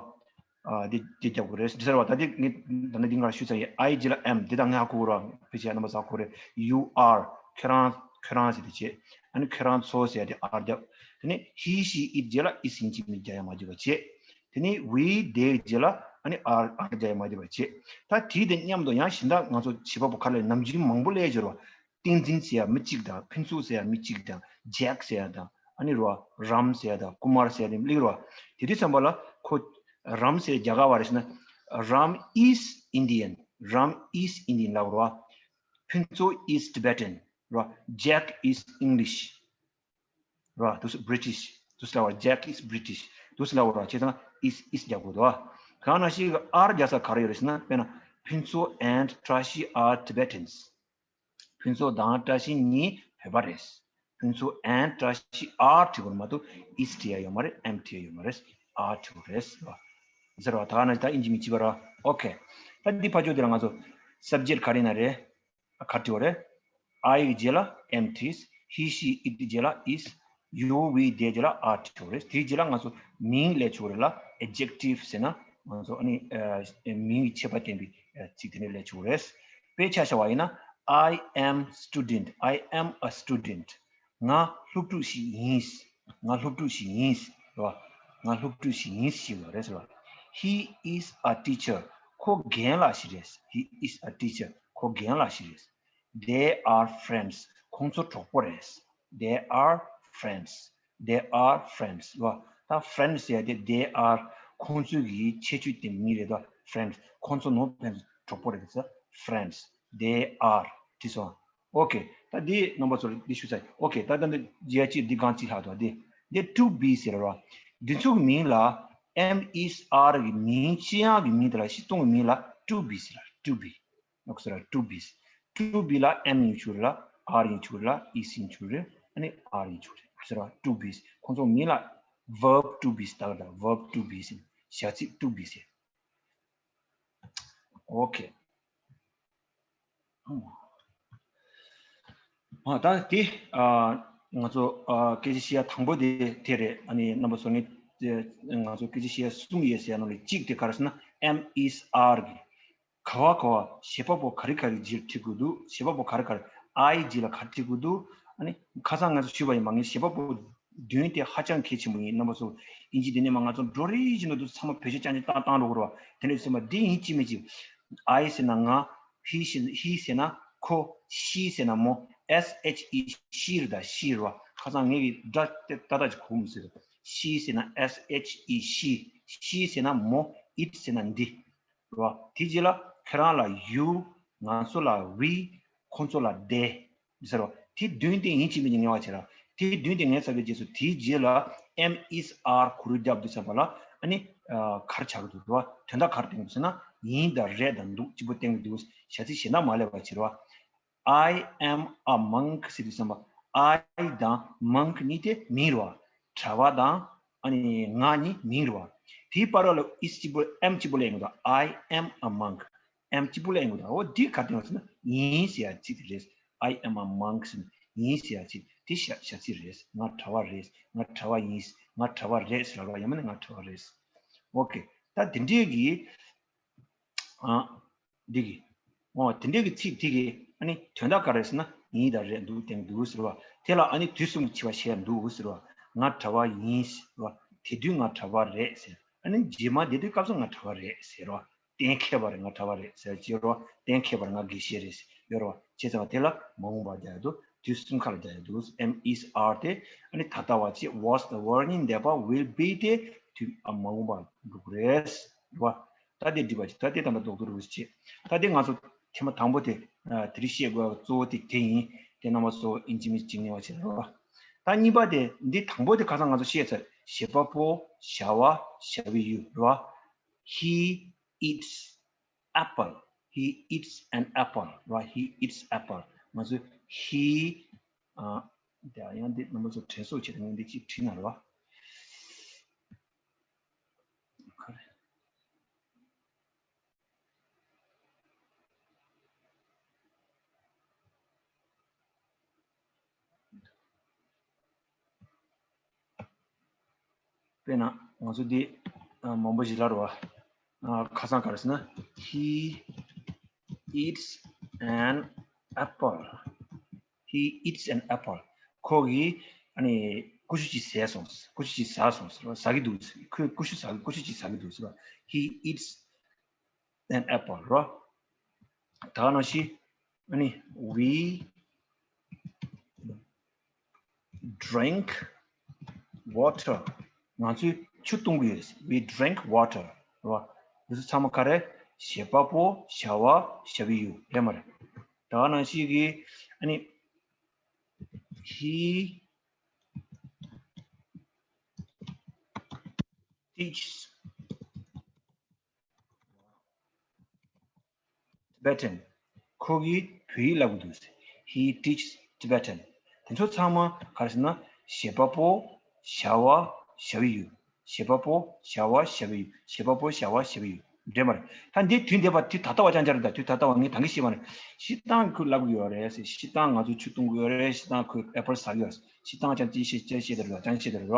ཨ་དེ་དེ་རྒྱབ་དགོས་རེད་ཟེར་བ། ད་དེ་ངས་ད་ནི་འདི་སྔར་ཞུས་ཚར་ཡིན། I རྗེས་ལ་am། དེ་དང་ངས་ཧ་གོ་གོ་ར། ཕལ་ཆེར་རྣམ་པ་ཚོ་ཧ་གོ་རེད། you are ཁྱོད་རང་ཁྱོད་རང་ཟེར་དེ་བྱས། ཨ་ནི་ཁྱོད་རང་ཚོ་ཟེར་དེ་are རྒྱབ། དེ་ནས་he, she, it རྗེས་ལ་is ཡིན་གཅིག་མིན་རྒྱག་ཡ་མ་བརྗེད་པ་བྱས། དེ་ནས་we, they རྗེས་ལ་ཨ་ནི་are are རྒྱག་ཡ་མ་བརྗེད་པ་བྱས། ད་དེའི་དེ་མཉམ་དུ་ཡང་གཞན་དག་ང་ཚོ་བྱེད་པ་པོ་ག་རེ་ལབ་ནམ་རྒྱུན་མང་པོ་སླེབས་ཡོད་རེད་བ། བསྟན་འཛིན་ཟེར་ཡ་མི་གཅིག་དང་། ཕུན་ཚོགས་ཟེར་ཡ་མི་གཅིག་དང་། ཇེག་ཟེར་ཡ་དང་། ཨ་ནི་རོ། རམ་ཟེར་ཡ་དང་། ཀུ་མར་ཟེར་ཡ་དེ་གླེང་རོ། དེ་དུས་ཙམ་པ་ལ་ཁོ་རམ་ཟེར་རྒྱ་གར་བ་རེད་ཟེར་ན། Ram is Indian. Ram is Indian ལབ་རོ། ཕུན་ཚོགས་is Tibetan རོ། ཇེག་is English རོ། དུས་སུ་British དུས་སུ་ལབ་རོ། ཇེག་is British དུས་སུ་ལབ་རོ། བྱས་ཙང་is is རྒྱག་དགོས་འདུག་གང་ན་ཞིག་are རྒྱག་ས་ག་རེ་ཡོད་རེད་ཟེར་ན། དཔེར་ན་ཕུན་ཚོགས་and བཀྲ་ཤིས་are Tibetans། ཕུན་ཚོགས་དང་བཀྲ་ཤིས་གཉིས་བོད་པ་རེད། ཕུན་ཚོགས་and བཀྲ་ཤིས་are བྲིས་དགོས་མ་གཏོགས་is བྲིས་ཡ་ཡོད་མ་རེད། am བྲིས་ཡ་ཡོད་མ་རེད། are བྲིས་དགོས་རེད་ཟེར་བ། ཟེར་བ་ད་ནི་ད་ཨིན་ཇི་མི་གཅིག་པ་ར། ཨོ་ཁེ། ད་འདི་ཕར་ཕྱོགས་འདི་ལ་ང་ཚོ་subject ག་རེ་ཡིན་ན་རེད། ག་རེ་བྲིས་པ་རེད། I གི་རྗེས་ལ་am བྲིས། he, she, it གི་རྗེས་ལ་is། you, we, they རྗེས་ལ་are བྲིས་པ་རེད། དེའི་རྗེས་ལ་ང་ཚོ་མིང་སླེབས་ཆོག་རེད་ལ། adjective ཟེར་ན་ང་ཚོ་ཨ་ནི་ཨ་མིང་གི་ཁྱད་པར་བསྟན་པའི་ཨ་ཚིག་དེ་འདྲ་སླེབས་ཆོག་རེད། དཔེ་ཆ་བཞག་པ་ཡིན་ན། I am student. I am a student. ང་སློབ་ཕྲུག་ཞིག་ཡིན། ང་སློབ་ཕྲུག་ཞིག་ཡིན་རེད་བ། ང་སློབ་ཕྲུག་ཞིག་ཡིན་ཞེས་པ་རེད་ཟེར་བ། He is a teacher. ཁོ་རྒན་ལགས་ཤིག་རེད། He is a teacher. ཁོ་རྒན་ལགས་ཤིག་རེད། They are friends. ཁོང་ཚོ་གྲོགས་པོ་རེད། They are friends. They are friends རེད་བ། ད་friends ཟེར་ཡ་དེ་they are ཁོང་ཚོའི་གི་ཁྱད་ཆོས་ལྡན་པའི་མིང་རེད་ད། friends ཁོང་ཚོ་ནོར་ཕན་ཚུན་གྲོགས་པོ་རེད་ཟེར། friends they are བྲིས་སོང་། ཨོ་ཁེ། ད་འདི་རྣམ་པ་ཚོར་འདི་ཞུ་ཚར། ཨོ་ཁེ། ད་ད་འདི་རྒྱལ་སྤྱིའི་འདི་གང་ཅི་ལྷག་འདུག་འདི་འདི་to be ཟེར་རོ། འདི་ཚོ་གི་མིང་ལ་am, is, are གི་མིང་ཅི་ཡང་གི་མིང་དེ་ལ་སྤྱི་སྟོང་གི་མིང་ལ་to be ཟེར་ར། to be ནོག་ཟེར་ར། to be to be ལ་am ཡིན་ཆོག་རེད་ལ། are ཡིན་ཆོག་རེད་ལ། is ཡིན་ཆོག་རེད། ཨ་ནི་are ཡིན་ཆོག་རེད་ཟེར་ར། to be ཁོང་ཚོ་མིང་ལ་verb to be ཟེར་ད་ག་ད། verb to be ཟེར། བྱ་ཚིག་to be ཟེར། ཨོ་ཁེ། ཨ་ད་དེ་ཨ་ང་ཚོ་ཨ་སྐད་ཆ་བཤད་ཡ་དང་པོ་དེ་དེ་རེད། ཨ་ནི་རྣམ་པ་ཚོ་ངས་ང་ཚོ་སྐད་ཆ་བཤད་ཡ་གསུམ་ཡོད་ཟེར་ཡ་ནང་ལ་གཅིག་དེ་ག་རེ་ཟེར་ན། am, is, are གི་ག་བ་ག་བ་བྱེད་པ་པོ་ག་རེ་ག་རེ་རྗེས་ཁྲིད་དགོས་འདུག་བྱེད་པ་པོ་ག་རེ་ག་རེ་I རྗེས་ལ་ག་རེ་ཁྲིད་དགོས་འདུག་ཨ་ནི་ཁ་སང་ང་ཚོ་ཞུས་པ་ཡིན་པ། ངས་བྱེད་པ་པོ་བདུན་དེ་ཧ་ཅང་གལ་ཆེན་པོ་ཡིན། རྣམ་པ་ཚོ་ཨིན་ཇི་དེ་ནས་མ་ང་ཚོ་འགྲོ་རེས་བཞིན་དུ་ཚང་མ་བེད་སྤྱོད་རྐྱང་རྐྱང་བཏང་བཏང་འགྲོ་གི་རེད་བ། དེ་འདྲ་ཡིན་ཙང་དེ་ཡིན་གཅིག་མིན་གཅིག I ཟེར་ན་ང་། he ཟེར། he ཟེར་ན་ཁོ། she ཟེར་ན་མོ། S H E she རེད་ད། she རེད་བ། ཁ་སང་ངས་ཀྱི་སྒྲ་དེ་ཏག་ཏག་ཅིག་གོ་མི་སྲིད། she ཟེར་ན་S H E she། she ཟེར་ན་མོ། it ཟེར་ན་འདི། རེད་བ། དེ་རྗེས་ལ་ཁྱེད་རང་ལ་you། ང་ཚོ་ལ་we། ཁོང་ཚོ་ལ་they ཟེར་བ། དེ་བདུན་དེ་ཡིན་གཅིག་མིན་གཅིག་ངེས་པ་བྱེད་ར། དེ་བདུན་དེ་ངེས་ཚར་བའི་རྗེས་སུ་དེའི་རྗེས་ལ་am, is, are གོ་རུ་བརྒྱབ་དུས་ཙམ་པ་ལ་ཨ་ནི་ཨ་ག་རེ་ཆགས་ཀྱི་འདུག་རེད་བ། དོན་དག་ག་རེ་བསྟན་གྱི་འདུག་ཟེར་ན། ཡིན་དང་རེད་དང་འདུག་གཅིག་པོ་བསྟན་གྱི་འདུག་བྱ་ཚིག་གཞན་དག་མ་སླེབས་པ་བྱེད་ར་བ། I am a monk ཟེར་དུས་ཙམ་པ། I དང་monk གཉིས་དེ་མིང་རེད་བ། གྲྭ་པ་དང་ཨ་ནི་ང་གཉིས་མིང་རེད་བ། དེའི་བར་ལ་is གཅིག་པོ་am གཅིག་པོ་ལ་ཡིན་དགོས། I am a monk. Am གཅིག་པོ་ལ་ཡིན་དགོས། འོ་འདི་ག་དེ་ཡིན་ཟེར་ན་ཡིན་ཟེར་ཡ་ཚིག་དེ་རེད། I am a monk ཟེར་ན་ཡིན་ཟེར་ཡ་ཚིག་དེ་བྱ་བྱ་ཚིག་རེད། ང་གྲྭ་པ་རེད། ང་གྲྭ་པ་ཡིན། ང་གྲྭ་པ་རེད་ཟེར་བ་ཡང་མིན་ན་ང་གྲྭ་པ་རེད། ཨོ་ཁེ། ད་དེ་འདྲའི་གི་ཨ། འདི་གི་ཨོ་དེ་འདྲའི་གི་ཚིག་དེ་གི་ཨ་ནི་དོན་དག་ག་རེ་ཟེར་ན་ཡིན་དང་རེད་འདུག་བསྟན་འདུག་ཟེར་བ། དེ་ལ་ཨ་ནི་དུས་གསུམ་གྱི་འཆི་བ་ཞེས་འདུག་ཟེར་བ། ང་གྲྭ་པ་ཡིན་ཟེར་བ། དེ་དུས་ང་གྲྭ་པ་རེད་ཟེར། ཨ་ནི་རྗེས་མ་བསྡད་དུས་སྐབས་སུ་ང་གྲྭ་པ་རེད་ཟེར་བ། གཏན་འཁེལ་བ་རེད། ང་གྲྭ་པ་རེད་ཟེར་གྱི་ཡོད་རེད་བ། གཏན་འཁེལ་བ་རེད། ང་དགེ་བཤེས་རེད་ཟེར་ཡོད་རེད་བ། བྱས་ཙང་དེ་ལ་མ་འོངས་པ་རྒྱག་ཡ་འདུག་དུས་གསུམ་ཀ་ལ་རྒྱག་ཡ་འདུག am, is, are དེ་ཨ་ནི་ད་ལྟ་བ་ཅིག was, the were གཉིས་འདས་པ་will be དེ་དུས་ཨ་མ་འོངས་པ་འགྲོ་གི་རེད་བ། ད་དེ་འགྲིག་པ་ཅིག་ད་དེ་ད་ལྟ་རྡོག་རྡོག་རེད་བ་ཅིག་ད་དེ་ང་ཚོ་ཐེངས་མ་དང་པོ་དེ་ཨ་དེ་རིང་བཤད་དགོས་པ་གཙོ་བོ་དེ་དེ་ཡིན། དེ་རྣམ་པ་ཚོ་ཨིན་ཇི་མི་ཇི་ཉན་པ་བྱེད་རོགས། ད་གཉིས་པ་དེ་འདི་དང་པོ་དེ་ཁ་སང་ང་ཚོ་བཤད་ཚར། བྱེད་པ་པོ་བྱ་བ་བྱ་བའི་ཡུལ་རེད་བ། He eats apple. He eats an apple. Right? He eats apple. ང་ཚོས he ཨ། དེ་ཡང་འདི་རྣམ་པ་ཚོ་དྲན་གསོ་བྱེད་དུས་ངས་འདི་གཅིག་བྲིས་ན་རེད་བ། དཔེར་ན་ང་ཚོ་འདི་ཨ་མང་པོ་ཞིག་ལབ་རེད་བ། ཨ་ཁ་སང་ག་རེ་ཟེར་ན། He eats an apple. He eats an apple. ཁོ་གིས་ཨ་ནི་ཀུ་ཤུ་གཅིག་ཟས་སོང་། ཀུ་ཤུ་གཅིག་ཟ་སོང་ཟེར་བ། ཟ་གི་འདུག་ཁོས་ཀུ་ཤུ་ཟ། ཀུ་ཤུ་གཅིག་ཟ་གི་འདུག་ཟེར་བ། He eats an apple རོ། ད་ག་ནང་བཞིན་ཨ་ནི་we drink water. ང་ཚོས་ཆུ་བཏུང་གི་ཡོད། We drink water རོ། འདི་ཚོ་ཚང་མ་ག་རེ། བྱེད་པ་པོ་བྱ་བ་བྱ་བའི་ཡུལ་རེད་མ་རེད། ད་ག་ནང་བཞིན་གྱི་ཨ་ནི་he teaches Tibetan. ཁོ་གིས་བོད་ཡིག་བསླབ་ཀྱི་འདུག He teaches Tibetan. དེ་ཚོ་ཚང་མ་ག་རེ་ཟེར་ན། བྱེད་པ་པོ་བྱ་བ་བྱ་བའི་ཡུལ། བྱེད་པ་པོ་བྱ་བ་བྱ་བའི་ཡུལ། བྱེད་པ་པོ་བྱ་བ་བྱ་བའི་ཡུལ། འདྲེས་མ་རེད། ད་འདི་དུས་འདས་པ་དུས་ད་ལྟ་བ་ཅང་ཅང་རེད། ད་དུས་ད་ལྟ་བ་ངས་ད་གིན་བཤད་པ་ནི། སྤྱིར་བཏང་ཁོས་བསླབ་ཀྱི་ཡོད་རེད་ཟེར། སྤྱིར་བཏང་ང་ཚོས་ཆུ་བཏུང་གི་ཡོད་རེད། སྤྱིར་བཏང་ཁོས་ཨེ་པལ་ཟ་གི་ཡོད་རེད། སྤྱིར་བཏང་ཅང་ཅི་བཤད་ཅི་བཤད་དེ་རེད། ཅང་བཤད་དེ་རེད།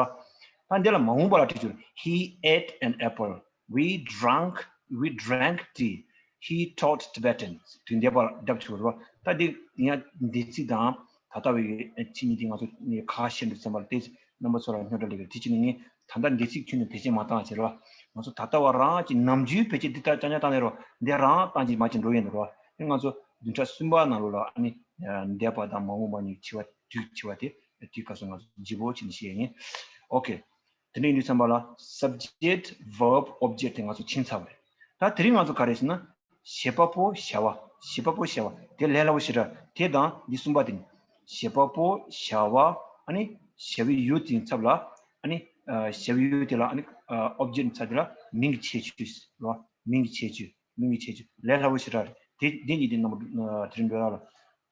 ད་འདི་ལ་མ་འོངས་པ་ལ་བྲིས་ཆོག He ate an apple. We drunk, we drank tea. He taught Tibetan. དུས་འདས་པ་ལ་རྒྱབ་ཆོག་རེད་བ། ད་འདི་ཡང་འདས་ཚིག་དང་ད་ལྟ་བའི་ཕྱི་ཉིན་དེ་ང་ཚོ་ནས་ཁ་ཤས་འདུག་བསམ་པ་ལ་དེ་རྣམ་པ་ཚོ་ལ་སྙན་གྲགས་ལས་ཀྱི་དེ་ཕྱི་ནས་ངས་ད་ལྟ་འདས་ཚིག་ཁྱོན་ནས་བེད་སྤྱད་མ་བཏང་ཟེར་བ། ང་ཚོ་ད་ལྟ་བ་རང་གི་ནམ་རྒྱུན་བེད་སྤྱད་འདི་ལྟར་ཅང་ཅང་བཏང་ནས་རོ། འདི་རང་བཏང་གི་མ་གཅིག་འགྲོ་ཡོད་འདུག་རོ། ཨེ་ང་ཚོ་བདུན་ཕྲག་གསུམ་པ་ནང་ལོགས་ལ་ཨ་ནི་འདས་པ་དང་མ་འོངས་པ་གཉིས་འཆི་བ་དུས་འཆི་བ་དེ་དུས་སྐབས་སུ་ང་ཚོ་བརྗེ་པོ་བྱས་ནས་བཤད་ཡིན། ཨོ་ཁེ། དེ་འདྲ་ཡིན་དུས་ཙམ་པ་ལ་subject verb object དེ་ང་ཚོ་ཕྱིན་ཚར་བ་རེད། ད་དེ་རིང་ང་ཚོ་ག་རེ་ཟེར་ན། བྱེད་པ་པོ་བྱ་བ། བྱེད་པ་པོ་བྱ་བ་དེ་ལས་སླ་པོ་ཞེ་དྲག་དེ་དང་འདི་གསུམ་པ་དེ་ནི། བྱེད་པ་པོ་བྱ་བ་ཨ་ནི་བྱ་བའི་ཡུལ་དེའི་ཚབ་ལ་ཨ་ནི་བྱ་བའི་ཡུལ་དེ་ལ་ཨ་ནི་object ཚབ་དེ་ལ་མིང་གི་ཁྱད་ཆོས་རོ། མིང་གི་ཁྱད་ཆོས། མིང་གི་ཁྱད་ཆོས་ལས་སླ་པོ་ཞེ་དྲག་རེད། དེ་འདི་གཉིས་དེ་རྣམ་པ་དེ་རིང་འདོད་ར་ལ་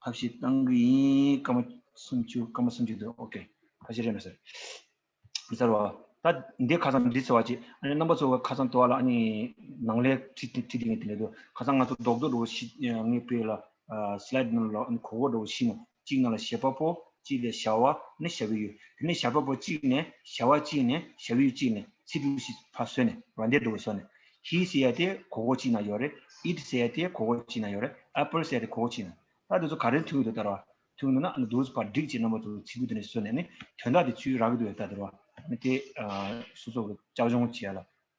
ཐབས་ཤེས་གཏང་གི་ཡིན། སྐར་མ་སུམ་ཅུ་སྐར་མ་སུམ་ཅུ་འདུག་ཨོ་ཁེ། ཐབས་ཤེས་རེད་མ་ཟེར། མི་ཚར་བ། ད་འདི་ཁ་སང་འདི་ཚོ་བ་ཅིག་ཨ་ནི་རྣམ་པ་ཚོ་ཁ་སང་དུ་བ་ལ་ཨ་ནི་ནང་ལས་ཁྲིད་ཁྲིད་ཁྲིད་དེ་ངས་དེ་ནས་དུ་ཁ་སང་ང་ཚོ་རྡོག་རྡོག་འགྲོ་ཤི་ངས་དཔེ་ལ་slide ནང་ལ་ཨ་ནི་གོ་གོ་འགྲོ་ཤི་ན་གཅིག་ནང་ལ་བྱེད་པ་པོ་གཅིག་ལས་བྱ་བ་ནི་བྱ་བའི་ཡུལ། དེ་ནས་བྱ་བ་པོ་གཅིག་ནས་བྱ་བ་གཅིག་ནས་བྱ་བའི་ཡུལ་གཅིག་ནས་ཚིག་འབྲུ་ཞིག་ཕར་བཟོས་ནས་ར་འདེད་འགྲོ་བཟོས་ནས། He ཟེར་ཡ་དེ་གོ་གོ་གཅིག་ན་ཡོད་རེད། It ཟེར་ཡ་དེ་གོ་གོ་གཅིག་ན་ཡོད་རེད། Apple ཟེར་ཡ་དེ་གོ་གོ་གཅིག་ན། ད་དེ་ཚོ་ག་རེ་མཐུན་གྱི་འདུག་ལྟ་ར། མཐུན་གྱི་འདུག་ན་ཨ་ནི་འདུག་སེ་ཕར་སྒྲིག་བྱས་རྣམ་པ་ཚོ་ཚིག་འབྲུ་དེ་འདྲ་བཟོས་ནས་ནི་དོན་དག་དེ་ཚུར་རག་གི་འདུག་ལྟ་དེ་ར། ཨ་ནི་དེ་ཨ་སོ་སོ་གི་སྐྱབས་སྦྱོང་བྱེད་ཡ་ལ་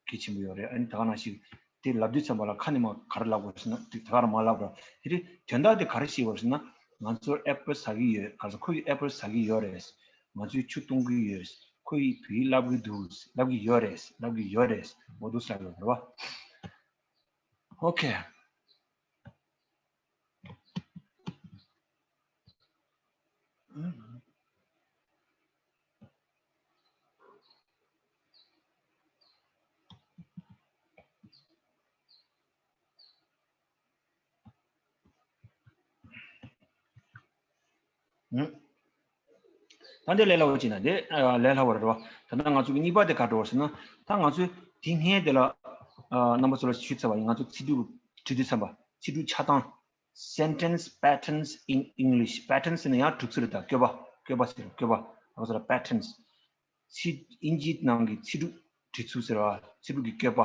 གལ་ཆེན་པོ་ཡོད་རེད། ཨ་ནི་ད་ག་ནང་བཞིན་དེ་ལབ་དུས་ཙམ་པ་ལ་ཁ་ནས་མ་ག་རེ་ལབ་དགོས་ཟེར་ན་དེ་ད་ག་རང་མ་ལབ་ར། དེ་རིང་དོན་དག་དེ་ག་རེ་ཤེས་དགོས་ཟེར་ན། ང་ཚོར་ཨེ་པལ་ཟ་གི་ཡོད། ག་ཚོད་ཁོ་ཡིས་ཨེ་པལ་ཟ་གི་ཡོད་རེད། ང་ཚོས་ཆུ་འཐུང་གི་ཡོད། ཁོ་ཡིས་བོད་ཡིག་བསླབ་གི་འདུག་བསླབ་གི་ཡོད་རེད། བསླབ་གི་ཡོད་རེད། འོ་འདུག་ཟེར་གི་རེད་བ། ཨོ་ཁེ། ད་འདི་ལས་སླ་བོ་ཅིག་ན་འདི་ལས་སླ་བོ་རེད་བ། ད་ལྟ་ང་ཚོ་གི་གཉིས་པ་དེ་ག་འགྲོ་བ་ཟེར་ན། ད་ང་ཚོས་དེ་སྔའི་དེ་ལ་རྣམ་པ་ཚོ་ལ་ཞུས་ཚར་བ་ཡིན། ང་ཚོ་ཚིག་འབྲུ་བྲིས་དུས་ཙམ་པ་ཚིག་འབྲུ་ཆགས་སྟངས། Sentence patterns in English. Patterns ཟེར་ན་ཡང་གྲུབ་ཚུལ་རེད། ད་བཀོད་པ། བཀོད་པ་ཟེར། བཀོད་པ། ང་ཚོ་ལ་patterns། ཚིག་དབྱིན་ཇིའི་ནང་གི་ཚིག་འབྲུ་བྲིས་ཚུལ་ཟེར་བ། ཚིག་འབྲུ་གི་བཀོད་པ།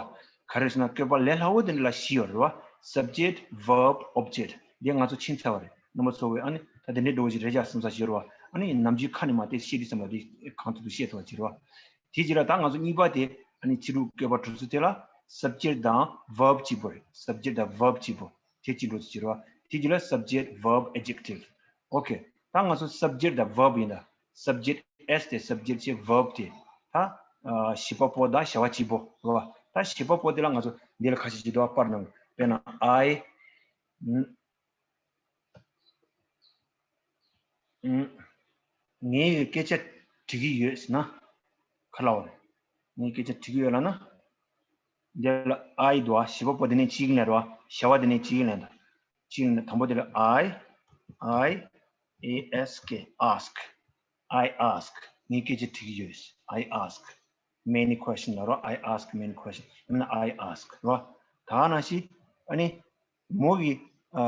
ག་རེ་ཟེར་ན་བཀོད་པ་ལས་སླ་བོ་དེ་འདྲ་ལ་བཞི་ཡོད་རེད་བ། Subject, verb, object. འདི་ང་ཚོ་ཕྱིན་ཚར་བ་རེད། རྣམ་པ་ཚོ་གིས་ཨ་ནི་ད་དེ་འདྲའི་འགྲོ་བ་ཞིག་རེད་ཅག་བསམ་ས་ཞིག་ཡོད་རེད་བ། ཨ་ནི་ནམ་རྒྱུན་ཁ་ནས་མ་དེ་བཤད་དུས་ཙམ་པ་དེ་གང་ཐུབ་ཐུབ་བཤད་ཐུབ་པ་ཅིག་རེད་བ། དེ་རྗེས་ལ་ད་ང་ཚོ་གཉིས་པ་དེ་ཨ་ནི་ཚིག་འབྲུ་བཀོད་པ་གྲུབ་ཚུལ་དེ་ལ་subject དང་verb གཅིག་པོ་རེད། Subject དང་verb གཅིག་པོ། དེ་གཅིག་འགྲོ་ཚུལ་བྱེད་རོགས། དེ་རྗེས་ལ་subject verb adjective. Okay. ད་ང་ཚོ་subject དང་verb ཡིན་ད། Subject, S དེ་subject བྱས། verb དེ་ད་ཨ་བྱེད་པ་པོ་དང་བྱ་བ་གཅིག་པོ་རེད་བ། ད་བྱེད་པ་པོ་དེ་ལ་ང་ཚོ་འདི་ལ་ཁ་ཤས་ཅིག་འདུག་བ། པར་ནང་དཔེར་ན་I ངའི་སྐད་ཆ་འདྲི་གི་ཡོད་ཟེར་ན་ག་རེ་ལབ་པ་རེད། ངའི་སྐད་ཆ་འདྲི་གི་ཡོད་ལབ་ན། འདི་ལ་I འདུག་བ། བྱེད་པ་པོ་དེ་ནས་གཅིག་ལེན་རོགས། བྱ་བ་དེ་ནས་གཅིག་ལེན་དང་། གཅིག་ལེན་དང་། དང་པོ་དེ་ལ་I, I, A S K, ask. I ask. ངའི་སྐད་ཆ་འདྲི་གི་ཡོད། I ask many question ལབ་རོགས། I ask many question. ཡང་མིན་ན་I ask རོགས། ད་ནང་བཞིན་ཨ་ནི་མོ་གིས་ཨ་